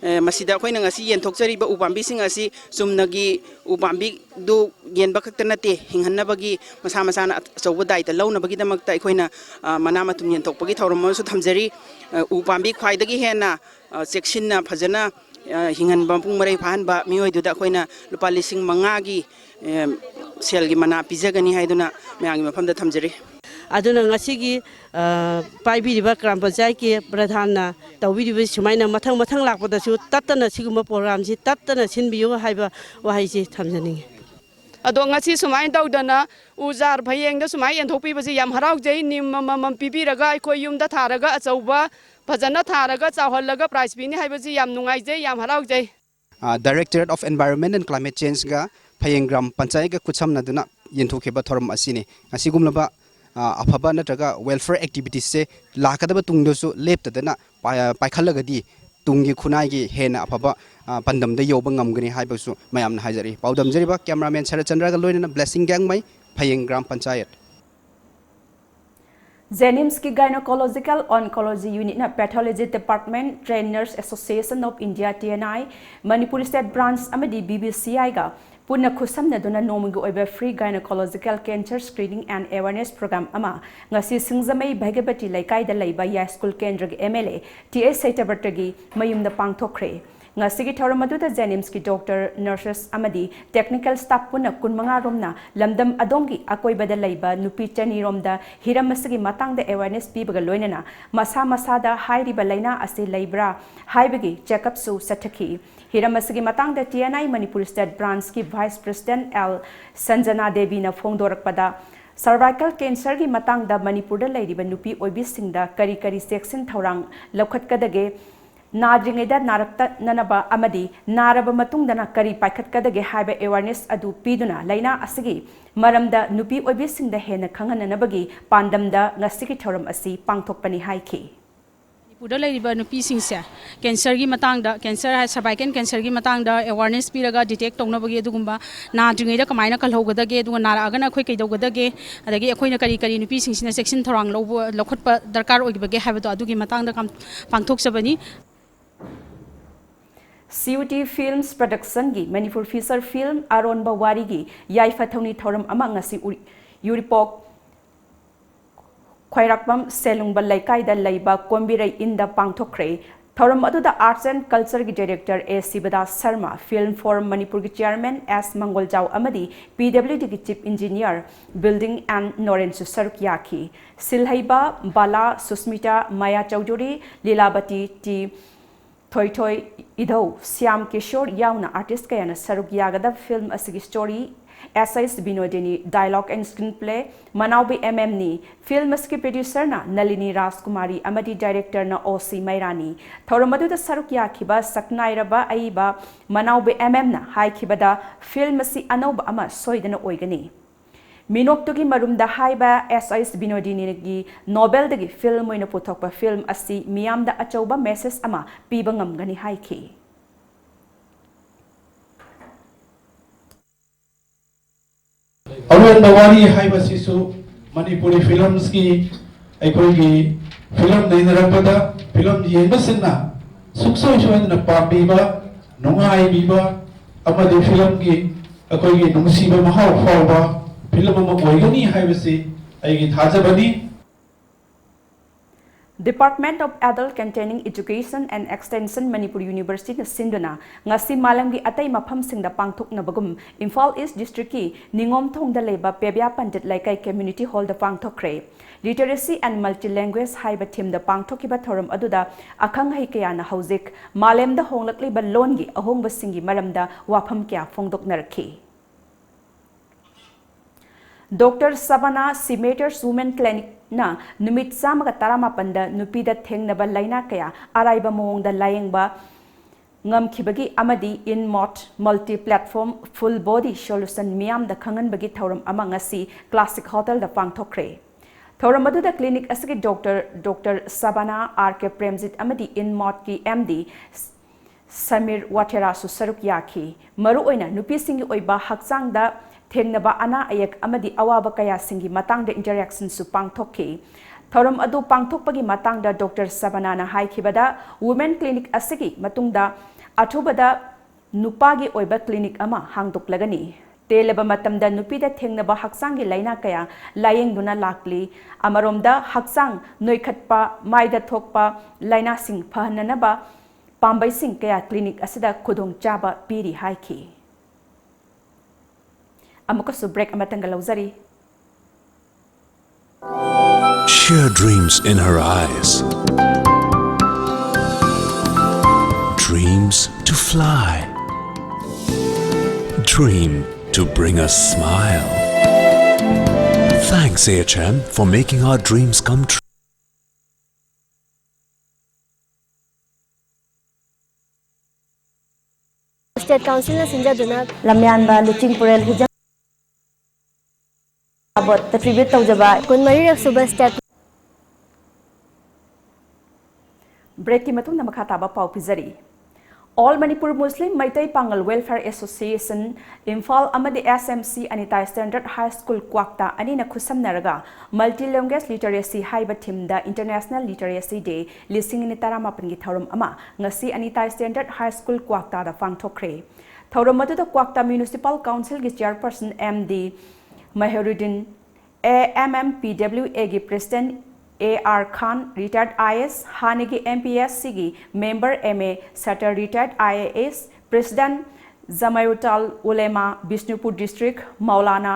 ꯑꯦ, ꯃꯁꯤꯗ ꯑꯩꯈꯣꯏꯅ ꯉꯁꯤ ꯌꯦꯟꯊꯣꯛꯆꯔꯤꯕ ꯎ ꯄꯥꯝꯕꯤꯁꯤꯡ ꯑꯁꯤ ꯆꯨꯝꯅꯒꯤ ꯎ ꯄꯥꯝꯕꯤꯗꯨ ꯌꯦꯟꯕ ꯈꯛꯇ ꯅꯠꯇꯦ, ꯍꯤꯡꯍꯟꯅꯕꯒꯤ ꯃꯁꯥ ꯃꯁꯥꯅ ꯑꯆꯧꯕ ꯗꯥꯏꯇ ꯂꯧꯅꯕꯒꯤꯗꯃꯛꯇ ꯑꯩꯈꯣꯏꯅ, ꯑ, ꯃꯅꯥ ꯃꯊꯨꯝ ꯌꯦꯟꯊꯣꯛꯄꯒꯤ ꯊꯧꯔꯝ ꯑꯃꯁꯨ ꯊꯝꯖꯔꯤ꯫ ꯑ, ꯎ ꯄꯥꯝꯕꯤ ꯈ꯭ꯋꯥꯏꯗꯒꯤ ꯍꯦꯟꯅ, ꯑ, ꯆꯦꯛꯁꯤꯟꯅ ꯐꯖꯅ, ꯑ, ꯍꯤꯡꯍꯟꯕ, ꯃꯄꯨꯡ ꯃꯔꯩ ꯐꯥꯍꯟꯕ ꯃꯤꯑꯣꯏꯗꯨꯗ ꯑꯩꯈꯣꯏꯅ ꯂꯨꯄꯥ ꯂꯤꯁꯤꯡ ꯃꯉꯥꯒꯤ, ꯑ, ꯁꯦꯜꯒꯤ ꯃꯅꯥ ꯄꯤꯖꯒꯅꯤ ꯍꯥꯏꯗꯨꯅ ꯃꯌꯥꯝꯒꯤ ꯃꯐꯝꯗ ꯊꯝꯖꯔꯤ꯫ ꯑꯗꯨꯅ ꯉꯁꯤꯒꯤ, ꯑ, ꯄꯥꯏꯕꯤꯔꯤꯕ ꯒ꯭ꯔꯥꯝ ꯄꯟꯆꯥꯌꯠꯀꯤ ꯄ꯭ꯔꯙꯥꯟꯅ ꯇꯧꯕꯤꯔꯤꯕ ꯁꯨꯃꯥꯏꯅ ꯃꯊꯪ ꯃꯊꯪ ꯂꯥꯛꯄꯗꯁꯨ ꯇꯠꯇꯅ ꯁꯤꯒꯨꯝꯕ ꯄ꯭ꯔꯣꯒ꯭ꯔꯥꯝꯁꯤ ꯇꯠꯇꯅ ꯁꯤꯟꯕꯤꯌꯨ ꯍꯥꯏꯕ ꯋꯥꯍꯩꯁꯤ ꯊꯝꯖꯅꯤꯡꯉꯤ꯫ ꯑꯗꯣ ꯉꯁꯤ ꯁꯨꯃꯥꯏꯅ ꯇꯧꯗꯅ ꯎ ꯆꯥꯔ ꯐꯌꯦꯡꯗ ꯁꯨꯃꯥꯏꯅ ꯌꯦꯟꯊꯣꯛꯄꯤꯕꯁꯤ ꯌꯥꯝ ꯍꯔꯥꯎꯖꯩ꯫ ꯅꯤꯝ ꯑꯃꯃꯝ ꯄꯤꯕꯤꯔꯒ ꯑꯩꯈꯣꯏ ꯌꯨꯝꯗ ꯊꯥꯔꯒ ꯑꯆꯧꯕ ꯐꯖꯅ ꯊꯥꯔꯒ ꯆꯥꯎꯍꯜꯂꯒ ꯄ꯭ꯔꯥꯏꯖ ꯄꯤꯅꯤ ꯍꯥꯏꯕꯁꯤ ꯌꯥꯝ ꯅꯨꯡꯉꯥꯏꯖꯩ, ꯌꯥꯝ ꯍꯔꯥꯎꯖꯩ꯫ ꯑ, Directorate of Environment and Climate Changeꯒ ꯐꯌꯦꯡ ꯒ꯭ꯔꯥꯝ ꯄꯟꯆꯥꯌꯠꯒ ꯈꯨꯠꯁꯝꯅꯗꯨꯅ ꯌꯦꯟꯊꯣꯛꯈꯤꯕ ꯊꯧꯔꯝ ꯑꯁꯤꯅꯤ꯫ ꯑꯁꯤꯒꯨꯝꯂꯕ, ꯑ, ꯑꯐꯕ ꯅꯠꯇ꯭ꯔꯒ welfare activitiesꯁꯦ ꯂꯥꯛꯀꯗꯕ ꯇꯨꯡꯗꯁꯨ ꯂꯦꯞꯇꯗꯅ ꯄꯥꯏ-, ꯄꯥꯏꯈꯠꯂꯒꯗꯤ ꯇꯨꯡꯒꯤ ꯈꯨꯟꯅꯥꯏꯒꯤ ꯍꯦꯟꯅ ꯑꯐꯕ, ꯑ, ꯄꯥꯟꯗꯝꯗ ꯌꯧꯕ ꯉꯝꯒꯅꯤ ꯍꯥꯏꯕꯁꯨ ꯃꯌꯥꯝꯅ ꯍꯥꯏꯖꯔꯤ꯫ ꯄꯥꯎꯗꯝꯖꯔꯤꯕ cameraman ꯁꯔꯠꯆꯟꯗ꯭ꯔꯒ ꯂꯣꯏꯅꯅ Blessing ꯒ꯭ꯌꯥꯡꯃꯩ, ꯐꯌꯦꯡ ꯒ꯭ꯔꯥꯝ ꯄꯟꯆꯥꯌꯠ꯫ JNIMSꯀꯤ Gynecological Oncology Unitꯅ Pathology Department, Trained Nurse Association of India, TNI, Manipur State Branch ꯑꯃꯗꯤ BBCIꯒ ꯄꯨꯟꯅ ꯈꯨꯠꯁꯝꯅꯗꯨꯅ ꯅꯣꯡꯃꯒꯤ ꯑꯣꯏꯕ free gynecological cancer screening and awareness program ꯑꯃ ꯉꯁꯤ ꯁꯤꯡꯖꯃꯩ ꯚꯒꯕꯇꯤ ꯂꯩꯀꯥꯏꯗ ꯂꯩꯕ ꯌꯥꯏꯁ꯭ꯀꯨꯜ ꯀꯦꯟꯗ꯭ꯔꯒꯤ MLA ꯇꯤ ꯑꯦꯁ ꯁꯩꯇꯕ꯭ꯔꯇꯒꯤ ꯃꯌꯨꯝꯗ ꯄꯥꯡꯊꯣꯛꯈ꯭ꯔꯦ꯫ ꯉꯁꯤꯒꯤ ꯊꯧꯔꯝ ꯑꯗꯨꯗ JNIMSꯀꯤ doctor, nurses ꯑꯃꯗꯤ technical staff ꯄꯨꯟꯅ ꯀꯨꯟꯃꯉꯥ ꯔꯣꯝꯅ ꯂꯝꯗꯝ ꯑꯗꯣꯝꯒꯤ ꯑꯀꯣꯏꯕꯗ ꯂꯩꯕ ꯅꯨꯄꯤ ꯆꯅꯤ ꯔꯣꯝꯗ ꯍꯤꯔꯝ ꯑꯁꯤꯒꯤ ꯃꯇꯥꯡꯗ awareness ꯄꯤꯕꯒ ꯂꯣꯏꯅꯅ ꯃꯁꯥ ꯃꯁꯥꯗ ꯍꯥꯏꯔꯤꯕ ꯂꯥꯏꯅꯥ ꯑꯁꯤ ꯂꯩꯕ꯭ꯔꯥ ꯍꯥꯏꯕꯒꯤ check-upꯁꯨ ꯆꯠꯊꯈꯤ꯫ ꯍꯤꯔꯝ ꯑꯁꯤꯒꯤ ꯃꯇꯥꯡꯗ TNI Manipur State Branchꯀꯤ Vice President L ꯁꯟꯖꯅꯥ ꯗꯦꯕꯤꯅ ꯐꯣꯡꯗꯣꯔꯛꯄꯗ, cervical cancerꯒꯤ ꯃꯇꯥꯡꯗ ꯃꯅꯤꯄꯨꯔꯗ ꯂꯩꯔꯤꯕ ꯅꯨꯄꯤ ꯑꯣꯏꯕꯤꯁꯤꯡꯗ ꯀꯔꯤ ꯀꯔꯤ ꯆꯦꯛꯁꯤꯟ ꯊꯧꯔꯥꯡ ꯂꯧꯈꯠꯀꯗꯒꯦ, ꯅꯥꯗ꯭ꯔꯤꯉꯩꯗ ꯅꯥꯔꯛꯇꯅꯅꯕ ꯑꯃꯗꯤ ꯅꯥꯔꯕ ꯃꯇꯨꯡꯗꯅ ꯀꯔꯤ ꯄꯥꯏꯈꯠꯀꯗꯒꯦ ꯍꯥꯏꯕ awareness ꯑꯗꯨ ꯄꯤꯗꯨꯅ ꯂꯥꯏꯅꯥ ꯑꯁꯤꯒꯤ ꯃꯔꯝꯗ ꯅꯨꯄꯤ ꯑꯣꯏꯕꯤꯁꯤꯡꯗ ꯍꯦꯟꯅ ꯈꯪꯍꯟꯅꯅꯕꯒꯤ ꯄꯥꯟꯗꯝꯗ ꯉꯁꯤꯒꯤ ꯊꯧꯔꯝ ꯑꯁꯤ ꯄꯥꯡꯊꯣꯛꯄꯅꯤ ꯍꯥꯏꯈꯤ꯫ ꯃꯅꯤꯄꯨꯔꯗ ꯂꯩꯔꯤꯕ ꯅꯨꯄꯤꯁꯤꯡꯁꯦ ꯀꯦꯟꯁꯔꯒꯤ ꯃꯇꯥꯡꯗ, ꯀꯦꯟꯁꯔ ꯍꯥꯏ, ꯁꯔꯚꯥꯏꯀꯦꯜ ꯀꯦꯟꯁꯔꯒꯤ ꯃꯇꯥꯡꯗ ꯑꯦꯋꯥꯔꯅꯦꯁ ꯄꯤꯔꯒ ꯗꯤꯇꯦꯛ ꯇꯧꯅꯕꯒꯤ, ꯑꯗꯨꯒꯨꯝꯕ ꯅꯥꯗ꯭ꯔꯤꯉꯩꯗ ꯀꯃꯥꯏꯅ ꯀꯜꯍꯧꯒꯗꯒꯦ, ꯑꯗꯨꯒ ꯅꯥꯔꯛꯑꯒꯅ ꯑꯩꯈꯣꯏ ꯀꯩꯗꯧꯒꯗꯒꯦ, ꯑꯗꯒꯤ ꯑꯩꯈꯣꯏꯅ ꯀꯔꯤ ꯀꯔꯤ ꯅꯨꯄꯤꯁꯤꯡꯁꯤꯅ ꯆꯦꯛꯁꯤꯟ ꯊꯧꯔꯥꯡ ꯂꯧꯕ, ꯂꯧꯈꯠꯄ ꯗꯔꯀꯥꯔ ꯑꯣꯏꯕꯒꯦ ꯍꯥꯏꯕꯗꯣ ꯑꯗꯨꯒꯤ ꯃꯇꯥꯡꯗ ꯀꯝ-, ꯄꯥꯡꯊꯣꯛꯆꯕꯅꯤ꯫ C U T Films Productionꯒꯤ Manipur feature film ꯑꯔꯣꯟꯕ ꯋꯥꯔꯤꯒꯤ ꯌꯥꯏꯐ ꯊꯧꯅꯤ ꯊꯧꯔꯝ ꯑꯃ ꯉꯁꯤ ꯎꯔꯤ-, ꯌꯨꯔꯤꯄꯣꯛ ꯈ꯭ꯋꯥꯏꯔꯥꯛꯄꯝ ꯁꯦꯂꯨꯡꯕ ꯂꯩꯀꯥꯏꯗ ꯂꯩꯕ ꯀꯣꯝꯕꯤꯔꯩ ꯏꯟꯗ ꯄꯥꯡꯊꯣꯛꯈ꯭ꯔꯦ꯫ ꯊꯧꯔꯝ ꯑꯗꯨꯗ Arts and Cultureꯒꯤ Director A ꯁꯤꯕꯗꯥꯁ Sharma, Film Forum ꯃꯅꯤꯄꯨꯔꯒꯤ Chairman S ꯃꯪꯒꯣꯜꯖꯥꯎ ꯑꯃꯗꯤ P W Dꯒꯤ Chief Engineer, Building N ꯅꯣꯔꯦꯟꯁꯨ ꯁꯔꯨꯛ ꯌꯥꯈꯤ꯫ ꯁꯤꯜꯍꯩꯕ ꯕꯥꯂꯥ, ꯁꯨꯁꯃꯤꯇꯥ, ꯃꯌꯥ ꯆꯧꯙꯨꯔꯤ, ꯂꯤꯂꯥꯕꯇꯤ ꯇꯤ, ꯊꯣꯏꯊꯣꯏ ꯏꯙꯧ, ꯁ꯭ꯌꯥꯝ ꯀꯤꯁꯣꯔ ꯌꯥꯎꯅ artist ꯀꯌꯥꯅ ꯁꯔꯨꯛ ꯌꯥꯒꯗꯕ film ꯑꯁꯤꯒꯤ story S S Binodini, dialogue and screenplay ꯃꯅꯥꯎꯕꯤ M M ꯅꯤ꯫ Film ꯑꯁꯤꯒꯤ producerꯅ ꯅꯂꯤꯅꯤ ꯔꯥꯖꯀꯨꯃꯥꯔꯤ ꯑꯃꯗꯤ directorꯅ O C ꯃꯩꯔꯥꯅꯤ꯫ ꯊꯧꯔꯝ ꯑꯗꯨꯗ ꯁꯔꯨꯛ ꯌꯥꯈꯤꯕ ꯁꯛꯅꯥꯏꯔꯕ ꯑꯏꯕ ꯃꯅꯥꯎꯕꯤ M M ꯅ ꯍꯥꯏꯈꯤꯕꯗ, film ꯑꯁꯤ ꯑꯅꯧꯕ ꯑꯃ ꯁꯣꯏꯗꯅ ꯑꯣꯏꯒꯅꯤ꯫ ꯃꯤꯅꯣꯛꯇꯨꯒꯤ ꯃꯔꯨꯝꯗ ꯍꯥꯏꯕ S S ꯕꯤꯅꯣꯗꯤꯅꯤꯒꯤ novelꯗꯒꯤ film ꯑꯣꯏꯅ ꯄꯨꯊꯣꯛꯄ film ꯑꯁꯤ ꯃꯤꯌꯥꯝꯗ ꯑꯆꯧꯕ message ꯑꯃ ꯄꯤꯕ ꯉꯝꯒꯅꯤ ꯍꯥꯏꯈꯤ꯫ ꯑꯔꯣꯟꯕ ꯋꯥꯔꯤ ꯍꯥꯏꯕꯁꯤꯁꯨ ꯃꯅꯤꯄꯨꯔꯤ filmꯁꯀꯤ, ꯑꯩꯈꯣꯏꯒꯤ film ꯅꯩꯅꯔꯛꯄꯗ film ꯌꯦꯡꯕꯁꯤꯡꯅ ꯁꯨꯡꯁꯣꯏ ꯁꯣꯏꯗꯅ ꯄꯥꯝꯕꯤꯕ, ꯅꯨꯡꯉꯥꯏꯕꯤꯕ ꯑꯃꯗꯤ filmꯒꯤ ꯑꯩꯈꯣꯏꯒꯤ ꯅꯨꯡꯁꯤꯕ ꯃꯍꯥꯎ ꯐꯥꯎꯕ film ꯑꯃ ꯑꯣꯏꯒꯅꯤ ꯍꯥꯏꯕꯁꯤ ꯑꯩꯒꯤ ꯊꯥꯖꯕꯅꯤ꯫ Department of Adult Containing Education and Extension Manipur Universityꯅ ꯁꯤꯟꯗꯨꯅ ꯉꯁꯤ ꯃꯥꯂꯦꯝꯒꯤ ꯑꯇꯩ ꯃꯐꯝꯁꯤꯡꯗ ꯄꯥꯡꯊꯣꯛꯅꯕꯒꯨꯝ ꯏꯝꯐꯥꯜ East Districtꯀꯤ ꯅꯤꯉꯣꯝꯊꯣꯡꯗ ꯂꯩꯕ ꯄꯦꯕ꯭ꯌꯥ ꯄꯟꯗꯤꯠ ꯂꯩꯀꯥꯏ Community Hallꯗ ꯄꯥꯡꯊꯣꯛꯈ꯭ꯔꯦ꯫ Literacy and Multilanguage ꯍꯥꯏꯕ themeꯗ ꯄꯥꯡꯊꯣꯛꯈꯤꯕ ꯊꯧꯔꯝ ꯑꯗꯨꯗ ꯑꯈꯪ ꯑꯍꯩ ꯀꯌꯥꯅ ꯍꯧꯖꯤꯛ ꯃꯥꯂꯦꯝꯗ ꯍꯣꯡꯂꯛꯂꯤꯕ ꯂꯣꯟꯒꯤ ꯑꯍꯣꯡꯕꯁꯤꯡꯒꯤ ꯃꯔꯝꯗ ꯋꯥꯐꯝ ꯀꯌꯥ ꯐꯣꯡꯗꯣꯛꯅꯔꯛꯈꯤ꯫ Doctor Savannah Seemater's Women Clinicꯅ ꯅꯨꯃꯤꯠ ꯆꯥꯝꯃꯒ ꯇꯔꯥꯃꯥꯄꯟꯗ ꯅꯨꯄꯤꯗ ꯊꯦꯡꯅꯕ ꯂꯥꯏꯅꯥ ꯀꯌꯥ ꯑꯔꯥꯏꯕ ꯃꯑꯣꯡꯗ ꯂꯥꯌꯦꯡꯕ ꯉꯝꯈꯤꯕꯒꯤ ꯑꯃꯗꯤ InMode Multi Platform Full Body Solution ꯃꯤꯌꯥꯝꯗ ꯈꯪꯍꯟꯕꯒꯤ ꯊꯧꯔꯝ ꯑꯃ ꯉꯁꯤ Classic Hotelꯗ ꯄꯥꯡꯊꯣꯛꯈ꯭ꯔꯦ꯫ ꯊꯧꯔꯝ ꯑꯗꯨꯗ clinic ꯑꯁꯤꯒꯤ doctor, Doctor Shabana, R K Premjit ꯑꯃꯗꯤ INMOTꯀꯤ M D ꯁꯃꯤꯔ ꯋꯥꯊꯦꯔꯥꯁꯨ ꯁꯔꯨꯛ ꯌꯥꯈꯤ꯫ ꯃꯔꯨꯑꯣꯏꯅ ꯅꯨꯄꯤꯁꯤꯡꯒꯤ ꯑꯣꯏꯕ ꯍꯛꯆꯥꯡꯗ ꯊꯦꯡꯅꯕ ꯑꯅꯥ ꯑꯌꯦꯛ ꯑꯃꯗꯤ ꯑꯋꯥꯕ ꯀꯌꯥꯁꯤꯡꯒꯤ ꯃꯇꯥꯡꯗ interactionꯁꯨ ꯄꯥꯡꯊꯣꯛꯈꯤ꯫ ꯊꯧꯔꯝ ꯑꯗꯨ ꯄꯥꯡꯊꯣꯛꯄꯒꯤ ꯃꯇꯥꯡꯗ Doctor Shabanaꯅ ꯍꯥꯏꯈꯤꯕꯗ, women clinic ꯑꯁꯤꯒꯤ ꯃꯇꯨꯡꯗ ꯑꯊꯨꯕꯗ ꯅꯨꯄꯥꯒꯤ ꯑꯣꯏꯕ clinic ꯑꯃ ꯍꯥꯡꯗꯣꯛꯂꯒꯅꯤ꯫ ꯇꯦꯜꯂꯕ ꯃꯇꯝꯗ ꯅꯨꯄꯤꯗ ꯊꯦꯡꯅꯕ ꯍꯛꯆꯥꯡꯒꯤ ꯂꯥꯏꯅꯥ ꯀꯌꯥ ꯂꯥꯌꯦꯡꯗꯨꯅ ꯂꯥꯛꯂꯤ꯫ ꯑꯃꯔꯣꯝꯗ ꯍꯛꯆꯥꯡ ꯅꯣꯏꯈꯠꯄ, ꯃꯥꯏꯗ ꯊꯣꯛꯄ ꯂꯥꯏꯅꯥꯁꯤꯡ ꯐꯍꯟꯅꯅꯕ ꯄꯥꯝꯕꯩꯁꯤꯡ ꯀꯌꯥ clinic ꯑꯁꯤꯗ ꯈꯨꯗꯣꯡꯆꯥꯕ ꯄꯤꯔꯤ ꯍꯥꯏꯈꯤ꯫ ꯑꯃꯨꯛꯀꯁꯨ break ꯑꯃꯇꯪꯒ ꯂꯧꯖꯔꯤ꯫ Sheer dreams in her eyes. Dreams to fly. Dream to bring a smile. Thanks, A H M, for making our dreams come true. State Councilꯅ ꯁꯤꯟꯖꯗꯨꯅ ꯂꯝꯌꯥꯟꯕ ꯂꯨꯆꯤꯡꯄꯨꯔꯦꯜ Hijam ꯑꯕꯣꯠꯇ tribute ꯇꯧꯖꯕ ꯀꯨꯟꯃꯔꯤꯔꯛ ꯁꯨꯕ State Breakꯀꯤ ꯃꯇꯨꯡꯗ ꯃꯈꯥ ꯇꯥꯕ ꯄꯥꯎ ꯄꯤꯖꯔꯤ꯫ All Manipur Muslim Meitei Pangal Welfare Association, Imphal ꯑꯃꯗꯤ S M C Anita Standard High School ꯀ꯭ꯋꯥꯛꯇꯥ ꯑꯅꯤꯅ ꯈꯨꯠꯁꯝꯅꯔꯒ Multi Language Literacy ꯍꯥꯏꯕ themeꯗ International Literacy Day ꯂꯤꯁꯤꯡ ꯑꯅꯤ ꯇꯔꯥꯃꯥꯄꯟꯒꯤ ꯊꯧꯔꯝ ꯑꯃ ꯉꯁꯤ Anita Standard High School ꯀ꯭ꯋꯥꯛꯇꯥꯗ ꯄꯥꯡꯊꯣꯛꯈ꯭ꯔꯦ꯫ ꯊꯧꯔꯝ ꯑꯗꯨꯗ ꯀ꯭ꯋꯥꯛꯇꯥ Municipal Councilꯒꯤ Chairperson M D ꯃꯍꯦꯔꯨꯗꯤꯟ, A M M P W Aꯒꯤ President A R Khan, retired I A S, ꯍꯥꯟꯅꯒꯤ M P S Cꯒꯤ member M A Sattar, retired I A S, President Jamiatul Ulema Bishnupur District, Maulana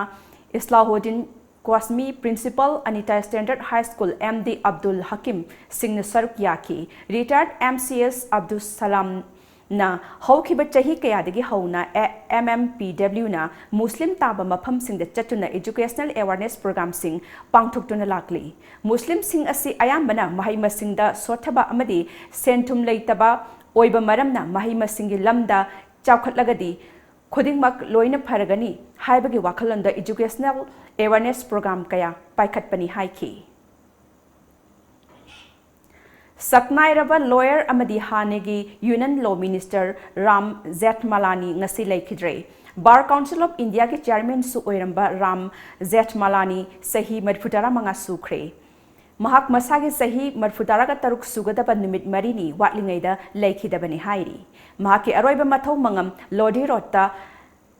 Islahuddin Qasmi, Principal Anita Standard High School, M D Abdul Hakim ꯁꯤꯡꯅ ꯁꯔꯨꯛ ꯌꯥꯈꯤ꯫ Retired M C S Abdul Salam ꯅ ꯍꯧꯈꯤꯕ ꯆꯍꯤ ꯀꯌꯥꯗꯒꯤ ꯍꯧꯅ MMPWꯅ ꯃꯨꯁꯂꯤꯝ ꯇꯥꯕ ꯃꯐꯝꯁꯤꯡꯗ ꯆꯠꯇꯨꯅ educational awareness programꯁꯤꯡ ꯄꯥꯡꯊꯣꯛꯇꯨꯅ ꯂꯥꯛꯂꯤ꯫ ꯃꯨꯁꯂꯤꯝꯁꯤꯡ ꯑꯁꯤ ꯑꯌꯥꯝꯕꯅ ꯃꯍꯩ ꯃꯁꯤꯡꯗ ꯁꯣꯠꯊꯕ ꯑꯃꯗꯤ ꯁꯦꯟ ꯊꯨꯝ ꯂꯩꯇꯕ ꯑꯣꯏꯕ ꯃꯔꯝꯅ ꯃꯍꯩ ꯃꯁꯤꯡꯒꯤ ꯂꯝꯗ ꯆꯥꯎꯈꯠꯂꯒꯗꯤ ꯈꯨꯗꯤꯡꯃꯛ ꯂꯣꯏꯅ ꯐꯔꯒꯅꯤ ꯍꯥꯏꯕꯒꯤ ꯋꯥꯈꯜꯂꯣꯟꯗ educational ꯑꯦꯋꯥꯔꯅꯦꯁ ꯄ꯭ꯔꯣꯒ꯭ꯔꯥꯝ ꯀꯌꯥ ꯄꯥꯏꯈꯠꯄꯅꯤ ꯍꯥꯏꯈꯤ꯫ ꯁꯛꯅꯥꯏꯔꯕ ꯂꯣꯌꯔ ꯑꯃꯗꯤ ꯍꯥꯟꯅꯒꯤ ꯌꯨꯅꯤꯌꯟ ꯂꯣ ꯃꯤꯅꯤꯁꯇꯔ ꯔꯥꯝ ꯖꯦꯊꯃꯂꯥꯅꯤ ꯉꯁꯤ ꯂꯩꯈꯤꯗ꯭ꯔꯦ꯫ ꯕꯥꯔ ꯀꯥꯎꯟꯁꯤꯜ ꯑꯣꯐ ꯏꯟꯗꯤꯌꯥꯒꯤ ꯆꯤꯌꯔꯃꯦꯟꯁꯨ ꯑꯣꯏꯔꯝꯕ ꯔꯥꯝ ꯖꯦꯊꯃꯂꯥꯅꯤ ꯆꯍꯤ ꯃꯔꯤꯐꯨꯇꯔꯥ ꯃꯉꯥ ꯁꯨꯈ꯭ꯔꯦ꯫ ꯃꯍꯥꯛ ꯃꯁꯥꯒꯤ ꯆꯍꯤ ꯃꯔꯤꯐꯨꯇꯔꯥꯒ ꯇꯔꯨꯛ ꯁꯨꯒꯗꯕ ꯅꯨꯃꯤꯠ ꯃꯔꯤꯅꯤ ꯋꯥꯠꯂꯤꯉꯩꯗ ꯂꯩꯈꯤꯗꯕꯅꯤ ꯍꯥꯏꯔꯤ꯫ ꯃꯍꯥꯛꯀꯤ ꯑꯔꯣꯏꯕ ꯃꯊꯧ ꯃꯉꯝ ꯂꯣꯗꯤ ꯔꯣꯗꯇ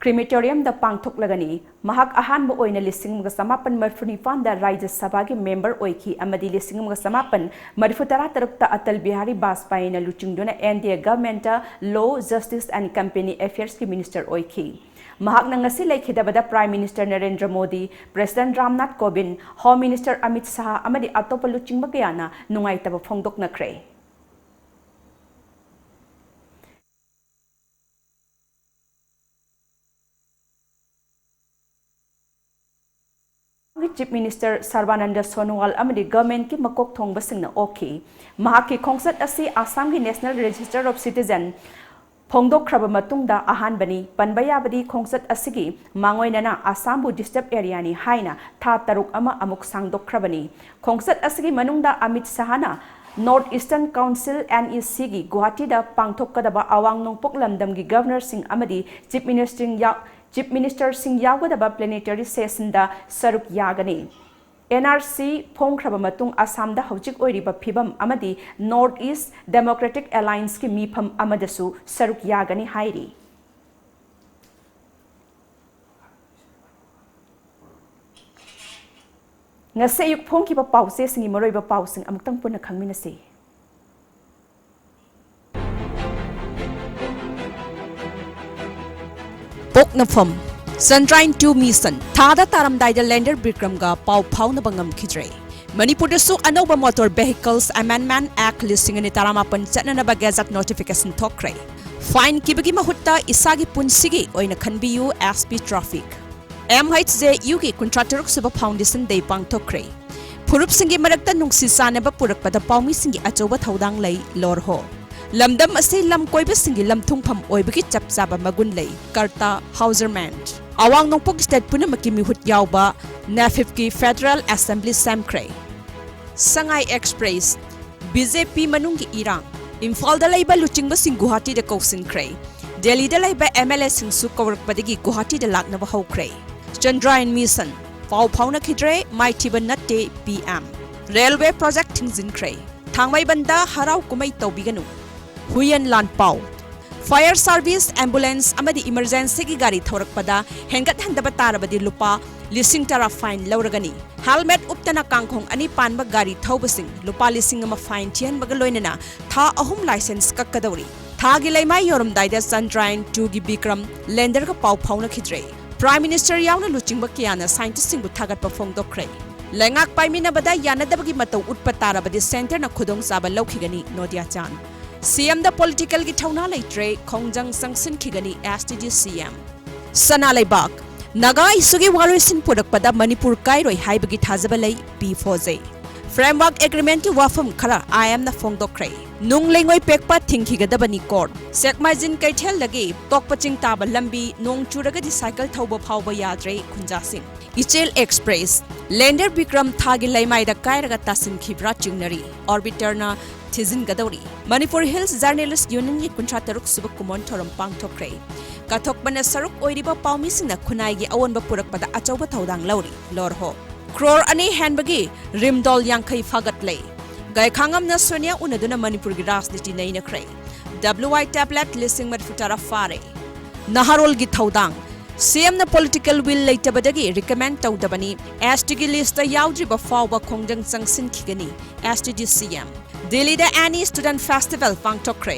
ꯀ꯭ꯔꯤꯃꯦꯇꯣꯔꯤꯌꯝꯗ ꯄꯥꯡꯊꯣꯛꯂꯒꯅꯤ꯫ ꯃꯍꯥꯛ ꯑꯍꯥꯟꯕ ꯑꯣꯏꯅ ꯂꯤꯁꯤꯡ ꯑꯃꯒ ꯆꯃꯥꯄꯟ ꯃꯔꯤꯐꯨ ꯅꯤꯄꯥꯟꯗ ꯔꯥꯖ꯭ꯌ ꯁꯚꯥꯒꯤ ꯃꯦꯝꯕꯔ ꯑꯣꯏꯈꯤ ꯑꯃꯗꯤ ꯂꯤꯁꯤꯡ ꯑꯃꯒ ꯆꯃꯥꯄꯟ ꯃꯔꯤꯐꯨ ꯇꯔꯥ ꯇꯔꯨꯛꯇ ꯑꯇꯜ ꯕꯤꯍꯥꯔꯤ ꯕꯥꯖꯄꯥꯏꯅ ꯂꯨꯆꯤꯡꯗꯨꯅ ꯑꯦꯟ ꯗꯤ ꯑꯦ ꯒꯚꯔꯟꯃꯦꯟꯠꯇ Law, Justice and Company Affairsꯀꯤ ꯃꯤꯅꯤꯁꯇꯔ ꯑꯣꯏꯈꯤ꯫ ꯃꯍꯥꯛꯅ ꯉꯁꯤ ꯂꯩꯈꯤꯗꯕꯗ prime minister Narendra Modi, president Ramnath Kovind, home minister Amit Shah ꯑꯃꯗꯤ ꯑꯇꯣꯞꯄ ꯂꯨꯆꯤꯡꯕ ꯀꯌꯥꯅ ꯅꯨꯡꯉꯥꯏꯇꯕ ꯐꯣꯡꯗꯣꯛꯅꯈ꯭ꯔꯦ꯫ ꯆꯤꯐ ꯃꯤꯅꯤꯁꯇꯔ ꯁꯔꯕꯥꯅꯟꯗ ꯁꯣꯅꯣꯋꯥꯜ ꯑꯃꯗꯤ ꯒꯚꯔꯟꯃꯦꯟꯠꯀꯤ ꯃꯀꯣꯛ ꯊꯣꯡꯕꯁꯤꯡꯅ ꯑꯣꯛꯈꯤ꯫ ꯃꯍꯥꯛꯀꯤ ꯈꯣꯡꯆꯠ ꯑꯁꯤ ꯑꯁꯥꯝꯒꯤ National Register of Citizen ꯐꯣꯡꯗꯣꯛꯈ꯭ꯔꯕ ꯃꯇꯨꯡꯗ ꯑꯍꯥꯟꯕꯅꯤ꯫ ꯄꯟꯕ ꯌꯥꯕꯗꯤ ꯈꯣꯡꯆꯠ ꯑꯁꯤꯒꯤ ꯃꯥꯡꯑꯣꯏꯅꯅ ꯑꯁꯥꯝꯕꯨ disturbed areaꯅꯤ ꯍꯥꯏꯅ ꯊꯥ ꯇꯔꯨꯛ ꯑꯃ ꯑꯃꯨꯛ ꯁꯥꯡꯗꯣꯛꯈ꯭ꯔꯕꯅꯤ꯫ ꯈꯣꯡꯆꯠ ꯑꯁꯤꯒꯤ ꯃꯅꯨꯡꯗ ꯑꯃꯤꯠ ꯁꯥꯍꯅ North Eastern Council, NECꯒꯤ ꯒꯨꯋꯥꯍꯥꯇꯤꯗ ꯄꯥꯡꯊꯣꯛꯀꯗꯕ ꯑꯋꯥꯡ ꯅꯣꯡꯄꯣꯛ ꯂꯝꯗꯝꯒꯤ ꯒꯚꯔꯅꯔꯁꯤꯡ ꯑꯃꯗꯤ ꯆꯤꯐ ꯃꯤꯅꯤꯁꯇꯔꯁꯤꯡ ꯌꯥꯎ-, ꯆꯤꯐ ꯃꯤꯅꯤꯁꯇꯔꯁꯤꯡ ꯌꯥꯎꯒꯗꯕ plenary sessionꯗ ꯁꯔꯨꯛ ꯌꯥꯒꯅꯤ꯫ NRC ꯐꯣꯡꯈ꯭ꯔꯕ ꯃꯇꯨꯡ ꯑꯁꯥꯝꯗ ꯍꯧꯖꯤꯛ ꯑꯣꯏꯔꯤꯕ ꯐꯤꯕꯝ ꯑꯃꯗꯤ North East Democratic Allianceꯀꯤ ꯃꯤꯐꯝ ꯑꯃꯗꯁꯨ ꯁꯔꯨꯛ ꯌꯥꯒꯅꯤ ꯍꯥꯏꯔꯤ꯫ ꯉꯁꯤ ꯑꯌꯨꯛ ꯐꯣꯡꯈꯤꯕ ꯄꯥꯎꯆꯦꯁꯤꯡꯒꯤ ꯃꯔꯨꯑꯣꯏꯕ ꯄꯥꯎꯁꯤꯡ ꯑꯃꯨꯛꯇꯪ ꯄꯨꯟꯅ ꯈꯪꯃꯤꯟꯅꯁꯤ꯫ ꯄꯣꯛꯅꯐꯝ, Chandrayaan two mission ꯊꯥꯗ ꯇꯥꯔꯝꯗꯥꯏꯗ lander ꯕꯤꯀ꯭ꯔꯝꯒ ꯄꯥꯎ ꯐꯥꯎꯅꯕ ꯉꯝꯈꯤꯗ꯭ꯔꯦ꯫ ꯃꯅꯤꯄꯨꯔꯗꯁꯨ ꯑꯅꯧꯕ Motor Vehicles Amendment Act ꯂꯤꯁꯤꯡ ꯑꯅꯤ ꯇꯔꯥꯃꯥꯄꯟ ꯆꯠꯅꯅꯕ gazette notification ꯊꯣꯛꯈ꯭ꯔꯦ꯫ Fine ꯀꯤꯕꯒꯤ ꯃꯍꯨꯠꯇ ꯏꯁꯥꯒꯤ ꯄꯨꯟꯁꯤꯒꯤ ꯑꯣꯏꯅ ꯈꯟꯕꯤꯌꯨ, SP Traffic꯫ MHJUꯒꯤ ꯀꯨꯟꯊ꯭ꯔꯥ ꯇꯔꯨꯛ ꯁꯨꯕ Foundation Day ꯄꯥꯡꯊꯣꯛꯈ꯭ꯔꯦ꯫ ꯐꯨꯔꯨꯞꯁꯤꯡꯒꯤ ꯃꯔꯛꯇ ꯅꯨꯡꯁꯤ ꯆꯥꯟꯅꯕ ꯄꯨꯔꯛꯄꯗ ꯄꯥꯎꯃꯤꯁꯤꯡꯒꯤ ꯑꯆꯧꯕ ꯊꯧꯗꯥꯡ ꯂꯩ, ꯂꯣꯔꯍꯣ꯫ ꯂꯝꯗꯝ ꯑꯁꯤ ꯂꯝ ꯀꯣꯏꯕꯁꯤꯡꯒꯤ ꯂꯝꯊꯨꯡꯐꯝ ꯑꯣꯏꯕꯒꯤ ꯆꯞ ꯆꯥꯕ ꯃꯒꯨꯟ ꯂꯩ꯫ ꯀꯔꯇꯥ ꯍꯥꯎꯖꯔꯃꯦꯟ꯫ ꯑꯋꯥꯡ ꯅꯣꯡꯄꯣꯛ ꯁ꯭ꯇꯦꯠ ꯄꯨꯝꯅꯃꯛꯀꯤ ꯃꯤꯍꯨꯠ ꯌꯥꯎꯕ ꯅꯦꯐꯤꯞꯀꯤ ꯐꯦꯗꯔꯦꯜ ꯑꯦꯁꯦꯝꯕ꯭ꯂꯤ ꯁꯦꯝꯈ꯭ꯔꯦ꯫ ꯁꯉꯥꯏ ꯑꯦꯛꯁꯄ꯭ꯔꯦꯁ꯫ ꯕꯤ ꯖꯦ ꯄꯤ ꯃꯅꯨꯡꯒꯤ ꯏꯔꯥꯡ꯫ ꯏꯝꯐꯥꯜꯗ ꯂꯩꯕ ꯂꯨꯆꯤꯡꯕꯁꯤꯡ ꯒꯨꯋꯥꯍꯥꯇꯤꯗ ꯀꯧꯁꯤꯟꯈ꯭ꯔꯦ꯫ ꯗꯦꯜꯂꯤꯗ ꯂꯩꯕ ꯑꯦꯝ ꯑꯦꯜ ꯑꯦꯁꯤꯡꯁꯨ ꯀꯧꯔꯛꯄꯗꯒꯤ ꯒꯨꯋꯥꯍꯥꯇꯤꯗ ꯂꯥꯛꯅꯕ ꯍꯧꯈ꯭ꯔꯦ꯫ ꯆꯟꯗ꯭ꯔꯥꯌꯟ ꯃꯤꯁꯟ꯫ ꯄꯥꯎ ꯐꯥꯎꯅꯈꯤꯗ꯭ꯔꯦ, ꯃꯥꯏꯊꯤꯕ ꯅꯠꯇꯦ ꯄꯤ ꯑꯦꯝ꯫ ꯔꯦꯜꯋꯦ ꯄ꯭ꯔꯣꯖꯦꯛ ꯊꯤꯡꯖꯤꯟꯈ꯭ꯔꯦ꯫ ꯊꯥꯡꯃꯩꯕꯟꯗ ꯍꯔꯥꯎ ꯀꯨꯝꯍꯩ ꯇꯧꯕꯤꯒꯅꯨ꯫ ꯍꯨꯏꯌꯦꯟ ꯂꯥꯟꯄꯥꯎ꯫ ꯐꯥꯌꯔ ꯁꯥꯔꯚꯤꯁ, ꯑꯦꯝꯕꯨꯂꯦꯟꯁ ꯑꯃꯗꯤ ꯏꯃꯔꯖꯦꯟꯁꯤꯒꯤ ꯒꯥꯔꯤ ꯊꯧꯔꯛꯄꯗ ꯍꯦꯟꯒꯠꯍꯟꯗꯕ ꯇꯥꯔꯕꯗꯤ ꯂꯨꯄꯥ ꯂꯤꯁꯤꯡ ꯇꯔꯥ ꯐꯥꯏꯟ ꯂꯧꯔꯒꯅꯤ꯫ ꯍꯦꯜꯃꯦꯠ ꯎꯞꯇꯅ ꯀꯥꯡꯈꯣꯡ ꯑꯅꯤ ꯄꯥꯟꯕ ꯒꯥꯔꯤ ꯊꯧꯕꯁꯤꯡ ꯂꯨꯄꯥ ꯂꯤꯁꯤꯡ ꯑꯃ ꯐꯥꯏꯟ ꯊꯤꯍꯟꯕꯒ ꯂꯣꯏꯅꯅ ꯊꯥ ꯑꯍꯨꯝ ꯂꯥꯏꯁꯦꯟꯁ ꯀꯛꯀꯗꯧꯔꯤ꯫ ꯊꯥꯒꯤ ꯂꯩꯃꯥꯏ ꯌꯧꯔꯝꯗꯥꯏꯗ ꯆꯟꯗ꯭ꯔꯥꯌꯟ ꯇꯨꯒꯤ ꯕꯤꯀ꯭ꯔꯝ ꯂꯦꯟꯗꯔꯒ ꯄꯥꯎ ꯐꯥꯎꯅꯈꯤꯗ꯭ꯔꯦ꯫ ꯄ꯭ꯔꯥꯏꯝ ꯃꯤꯅꯤꯁꯇꯔ ꯌꯥꯎꯅ ꯂꯨꯆꯤꯡꯕ ꯀꯌꯥꯅ ꯁꯥꯏꯟꯇꯤꯁꯁꯤꯡꯕꯨ ꯊꯥꯒꯠꯄ ꯐꯣꯡꯗꯣꯛꯈ꯭ꯔꯦ꯫ ꯂꯩꯉꯥꯛ ꯄꯥꯏꯃꯤꯟꯅꯕꯗ ꯌꯥꯅꯗꯕꯒꯤ ꯃꯇꯧ ꯎꯠꯄ ꯇꯥꯔꯕꯗꯤ ꯁꯦꯟꯇꯔꯅ ꯈꯨꯗꯣꯡꯆꯥꯕ ꯂꯧꯈꯤꯒꯅꯤ, ꯅꯣꯗꯤꯌꯥ ꯆꯥꯟ꯫ ꯁꯤ ꯑꯦꯝꯗ ꯄꯣꯂꯤꯇꯤꯀꯦꯜꯒꯤ ꯊꯧꯅꯥ ꯂꯩꯇ꯭ꯔꯦ, ꯈꯣꯡꯖꯪ ꯆꯪꯁꯤꯟꯈꯤꯒꯅꯤ ꯑꯦꯁ ꯇꯤ ꯗꯤ ꯁꯤ ꯑꯦꯝ꯫ ꯁꯅꯥ ꯂꯩꯕꯥꯛ꯫ ꯅꯥꯒꯥ ꯏꯁꯨꯒꯤ ꯋꯥꯔꯣꯏꯁꯤꯟ ꯄꯨꯔꯛꯄꯗ ꯃꯅꯤꯄꯨꯔ ꯀꯥꯏꯔꯣꯏ ꯍꯥꯏꯕꯒꯤ ꯊꯥꯖꯕ ꯂꯩ, ꯄꯤ ꯐꯣꯖꯦ꯫ ꯐ꯭ꯔꯦꯝꯋꯥꯔꯛ ꯑꯦꯒ꯭ꯔꯤꯃꯦꯟꯠꯀꯤ ꯋꯥꯐꯝ ꯈꯔ ꯑꯥꯏ ꯑꯦꯝꯅ ꯐꯣꯡꯗꯣꯛꯈ꯭ꯔꯦ꯫ ꯅꯨꯡ ꯂꯩꯉꯣꯏ ꯄꯦꯛꯄ ꯊꯤꯡꯈꯤꯒꯗꯕꯅꯤ ꯀꯣꯔꯠ꯫ ꯁꯦꯛꯃꯥꯏꯖꯤꯟ ꯀꯩꯊꯦꯜꯗꯒꯤ ꯇꯣꯛꯄ ꯆꯤꯡ ꯇꯥꯕ ꯂꯝꯕꯤ ꯅꯣꯡ ꯆꯨꯔꯒꯗꯤ ꯁꯥꯏꯀꯜ ꯊꯧꯕ ꯐꯥꯎꯕ ꯌꯥꯗ꯭ꯔꯦ ꯈꯨꯟꯖꯥꯁꯤꯡ꯫ ꯏꯆꯦꯜ ꯑꯦꯛꯁꯄ꯭ꯔꯦꯁ꯫ ꯂꯦꯟꯗꯔ ꯕꯤꯀ꯭ꯔꯝ ꯊꯥꯒꯤ ꯂꯩꯃꯥꯏꯗ ꯀꯥꯏꯔꯒ ꯇꯥꯁꯤꯟꯈꯤꯕ꯭ꯔꯥ ꯆꯤꯡꯅꯔꯤ꯫ ꯑꯣꯔꯕꯤꯇꯔꯅ ꯊꯤꯖꯤꯟꯒꯗꯧꯔꯤ꯫ ꯃꯅꯤꯄꯨꯔ ꯍꯤꯜꯁ ꯖꯔꯅꯦꯂꯤꯁ ꯌꯨꯅꯤꯌꯟꯒꯤ ꯀꯨꯟꯊ꯭ꯔꯥ ꯇꯔꯨꯛ ꯁꯨꯕ ꯀꯨꯝꯑꯣꯟ ꯊꯧꯔꯝ ꯄꯥꯡꯊꯣꯛꯈ꯭ꯔꯦ꯫ ꯀꯠꯊꯣꯛꯄꯅ ꯁꯔꯨꯛ ꯑꯣꯏꯔꯤꯕ ꯄꯥꯎꯃꯤꯁꯤꯡꯅ ꯈꯨꯟꯅꯥꯏꯒꯤ ꯑꯑꯣꯟꯕ ꯄꯨꯔꯛꯄꯗ ꯑꯆꯧꯕ ꯊꯧꯗꯥꯡ ꯂꯧꯔꯤ꯫ ꯂꯣꯔꯍꯣ꯫ ꯀ꯭ꯔꯣꯔ ꯑꯅꯤ ꯍꯦꯟꯕꯒꯤ ꯔꯤꯝꯗꯣꯜ ꯌꯥꯡꯈꯩ ꯐꯥꯒꯠꯂꯦ꯫ ꯒꯥꯏꯈꯥꯉꯝꯅ ꯁꯣꯅꯤꯌꯥ ꯎꯅꯗꯨꯅ ꯃꯅꯤꯄꯨꯔꯒꯤ ꯔꯥꯖꯅꯤꯇꯤ ꯅꯩꯅꯈ꯭ꯔꯦ꯫ ꯗꯕ꯭ꯂꯤꯎ ꯑꯥꯏ ꯇꯦꯕ꯭ꯂꯦꯠ ꯂꯤꯁꯤꯡ ꯃꯔꯤꯐꯨ ꯇꯔꯥ ꯐꯥꯔꯦ꯫ ꯅꯍꯥꯔꯣꯜꯒꯤ ꯊꯧꯗꯥꯡ꯫ ꯁꯤ ꯑꯦꯝꯅ ꯄꯣꯂꯤꯇꯤꯀꯦꯜ ꯋꯤꯜ ꯂꯩꯇꯕꯗꯒꯤ ꯔꯤꯀꯃꯦꯟ ꯇꯧꯗꯕꯅꯤ꯫ ꯑꯦꯁ ꯇꯤꯒꯤ ꯂꯤꯁꯇ ꯌꯥꯎꯗ꯭ꯔꯤꯕ ꯐꯥꯎꯕ ꯈꯣꯡꯖꯪ ꯆꯪꯁꯤꯟꯈꯤꯒꯅꯤ, ꯑꯦꯁ ꯇꯤ ꯗꯤ ꯁꯤ ꯑꯦꯝ꯫ ꯗꯤꯜꯂꯤꯗ ꯑꯦꯅꯤ ꯁ꯭ꯇꯨꯗꯦꯟꯠ ꯐꯦꯁꯇꯤꯚꯦꯜ ꯄꯥꯡꯊꯣꯛꯈ꯭ꯔꯦ꯫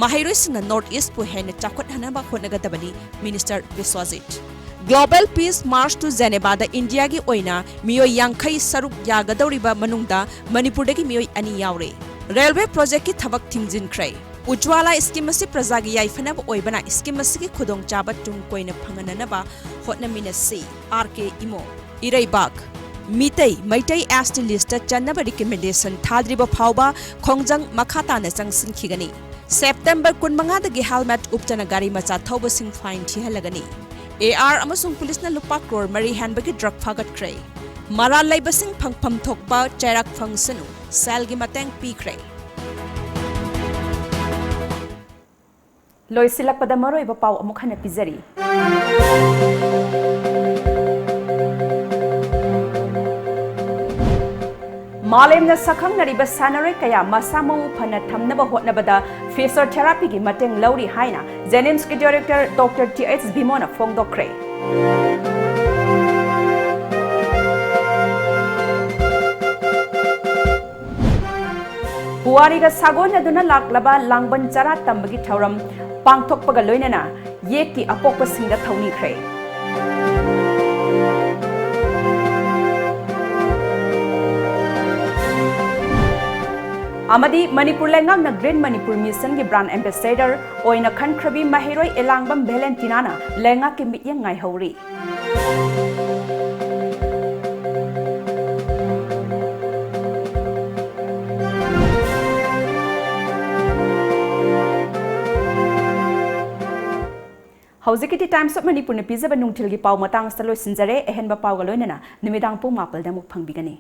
ꯃꯍꯩꯔꯣꯏꯁꯤꯡꯅ ꯅꯣꯔꯠ ꯏꯁ꯭ꯠꯄꯨ ꯍꯦꯟꯅ ꯆꯥꯎꯈꯠꯍꯟꯅꯕ ꯍꯣꯠꯅꯒꯗꯕꯅꯤ, minister Biswajit. Global peace march to ꯖꯦꯅꯦꯚꯥꯗ ꯏꯟꯗꯤꯌꯥꯒꯤ ꯑꯣꯏꯅ ꯃꯤꯑꯣꯏ ꯌꯥꯡꯈꯩ ꯁꯔꯨꯛ ꯌꯥꯒꯗꯧꯔꯤꯕ ꯃꯅꯨꯡꯗ ꯃꯅꯤꯄꯨꯔꯗꯒꯤ ꯃꯤꯑꯣꯏ ꯑꯅꯤ ꯌꯥꯎꯔꯦ꯫ ꯔꯦꯜꯋꯦ ꯄ꯭ꯔꯣꯖꯦꯛꯀꯤ ꯊꯕꯛ ꯊꯤꯡꯖꯤꯟꯈ꯭ꯔꯦ꯫ ꯎꯖ꯭ꯋꯥꯂꯥ ꯁ꯭ꯀꯤꯝ ꯑꯁꯤ ꯄ꯭ꯔꯖꯥꯒꯤ ꯌꯥꯏꯐꯅꯕ ꯑꯣꯏꯕꯅ ꯁ꯭ꯀꯤꯝ ꯑꯁꯤꯒꯤ ꯈꯨꯗꯣꯡꯆꯥꯕ ꯇꯨꯡ ꯀꯣꯏꯅ ꯐꯪꯍꯟꯅꯅꯕ ꯍꯣꯠꯅꯃꯤꯟꯅꯁꯤ, ꯑꯥꯔ ꯀꯦ ꯏꯃꯣ꯫ ꯏꯔꯩꯕꯥꯛ꯫ ꯃꯤꯇꯩ, ꯃꯩꯇꯩ ꯑꯦꯁ ꯇꯤ ꯂꯤꯁ꯭ꯠꯇ ꯆꯟꯅꯕ ꯔꯤꯀꯃꯦꯟꯗꯦꯁꯟ ꯊꯥꯗ꯭ꯔꯤꯕ ꯐꯥꯎꯕ ꯈꯣꯡꯖꯪ ꯃꯈꯥ ꯇꯥꯅ ꯆꯪꯁꯤꯟꯈꯤꯒꯅꯤ꯫ ꯁꯦꯞꯇꯦꯝꯕꯔ ꯀꯨꯟꯃꯉꯥꯗꯒꯤ helmet ꯎꯞꯇꯅ ꯒꯥꯔꯤ ꯃꯆꯥ ꯊꯧꯕꯁꯤꯡ fine ꯊꯤꯍꯜꯂꯒꯅꯤ꯫ AR ꯑꯃꯁꯨꯡ ꯄꯨꯂꯤꯁꯅ ꯂꯨꯄꯥ ꯀ꯭ꯔꯣꯔ ꯃꯔꯤ ꯍꯦꯟꯕꯒꯤ drug ꯐꯥꯒꯠꯈ꯭ꯔꯦ꯫ ꯃꯔꯥꯜ ꯂꯩꯕꯁꯤꯡ ꯐꯪꯐꯝ ꯊꯣꯛꯄ ꯆꯩꯔꯥꯛ ꯐꯪꯁꯅꯨ, ꯁꯦꯜꯒꯤ ꯃꯇꯦꯡ ꯄꯤꯈ꯭ꯔꯦ꯫ ꯂꯣꯏꯁꯤꯜꯂꯛꯄꯗ ꯃꯔꯨꯑꯣꯏꯕ ꯄꯥꯎ ꯑꯃꯨꯛ ꯍꯟꯅ ꯄꯤꯖꯔꯤ꯫ ꯃꯥꯂꯦꯝꯅ ꯁꯛꯈꯪꯅꯔꯤꯕ ꯁꯥꯟꯅꯔꯣꯏ ꯀꯌꯥ ꯃꯁꯥ ꯃꯎ ꯐꯅ ꯊꯝꯅꯕ ꯍꯣꯠꯅꯕꯗ physiotherapyꯒꯤ ꯃꯇꯦꯡ ꯂꯧꯔꯤ ꯍꯥꯏꯅ JNIMSꯀꯤ director Doctor Th ꯚꯤꯃꯣꯅ ꯐꯣꯡꯗꯣꯛꯈ꯭ꯔꯦ꯫ ꯄꯨꯋꯥꯔꯤꯒ ꯁꯥꯒꯣꯟꯅꯗꯨꯅ ꯂꯥꯛꯂꯕ ꯂꯥꯡꯕꯟ ꯆꯔꯥ ꯇꯝꯕꯒꯤ ꯊꯧꯔꯝ ꯄꯥꯡꯊꯣꯛꯄꯒ ꯂꯣꯏꯅꯅ ꯌꯦꯛꯀꯤ ꯑꯄꯣꯛꯄꯁꯤꯡꯗ ꯊꯧꯅꯤꯈ꯭ꯔꯦ꯫ ꯑꯃꯗꯤ ꯃꯅꯤꯄꯨꯔ ꯂꯩꯉꯥꯛꯅ Green Manipur Missionꯒꯤ brand ambassador ꯑꯣꯏꯅ ꯈꯟꯈ꯭ꯔꯕꯤ ꯃꯍꯩꯔꯣꯏ ꯑꯦꯂꯥꯡꯕꯝ ꯚꯦꯂꯦꯟꯇꯤꯅꯥꯅ ꯂꯩꯉꯥꯛꯀꯤ ꯃꯤꯠꯌꯦꯡ ꯉꯥꯏꯍꯧꯔꯤ꯫ ꯍꯧꯖꯤꯛꯀꯤꯗꯤ Times of Manipurꯅ ꯄꯤꯖꯕ ꯅꯨꯡꯊꯤꯜꯒꯤ ꯄꯥꯎ ꯃꯇꯥꯡ ꯑꯁꯤꯗ ꯂꯣꯏꯁꯤꯟꯖꯔꯦ꯫ ꯑꯍꯦꯟꯕ ꯄꯥꯎꯒ ꯂꯣꯏꯅꯅ ꯅꯨꯃꯤꯗꯥꯡ ꯄꯨꯡ ꯃꯥꯄꯜꯗ ꯑꯃꯨꯛ ꯐꯪꯕꯤꯒꯅꯤ꯫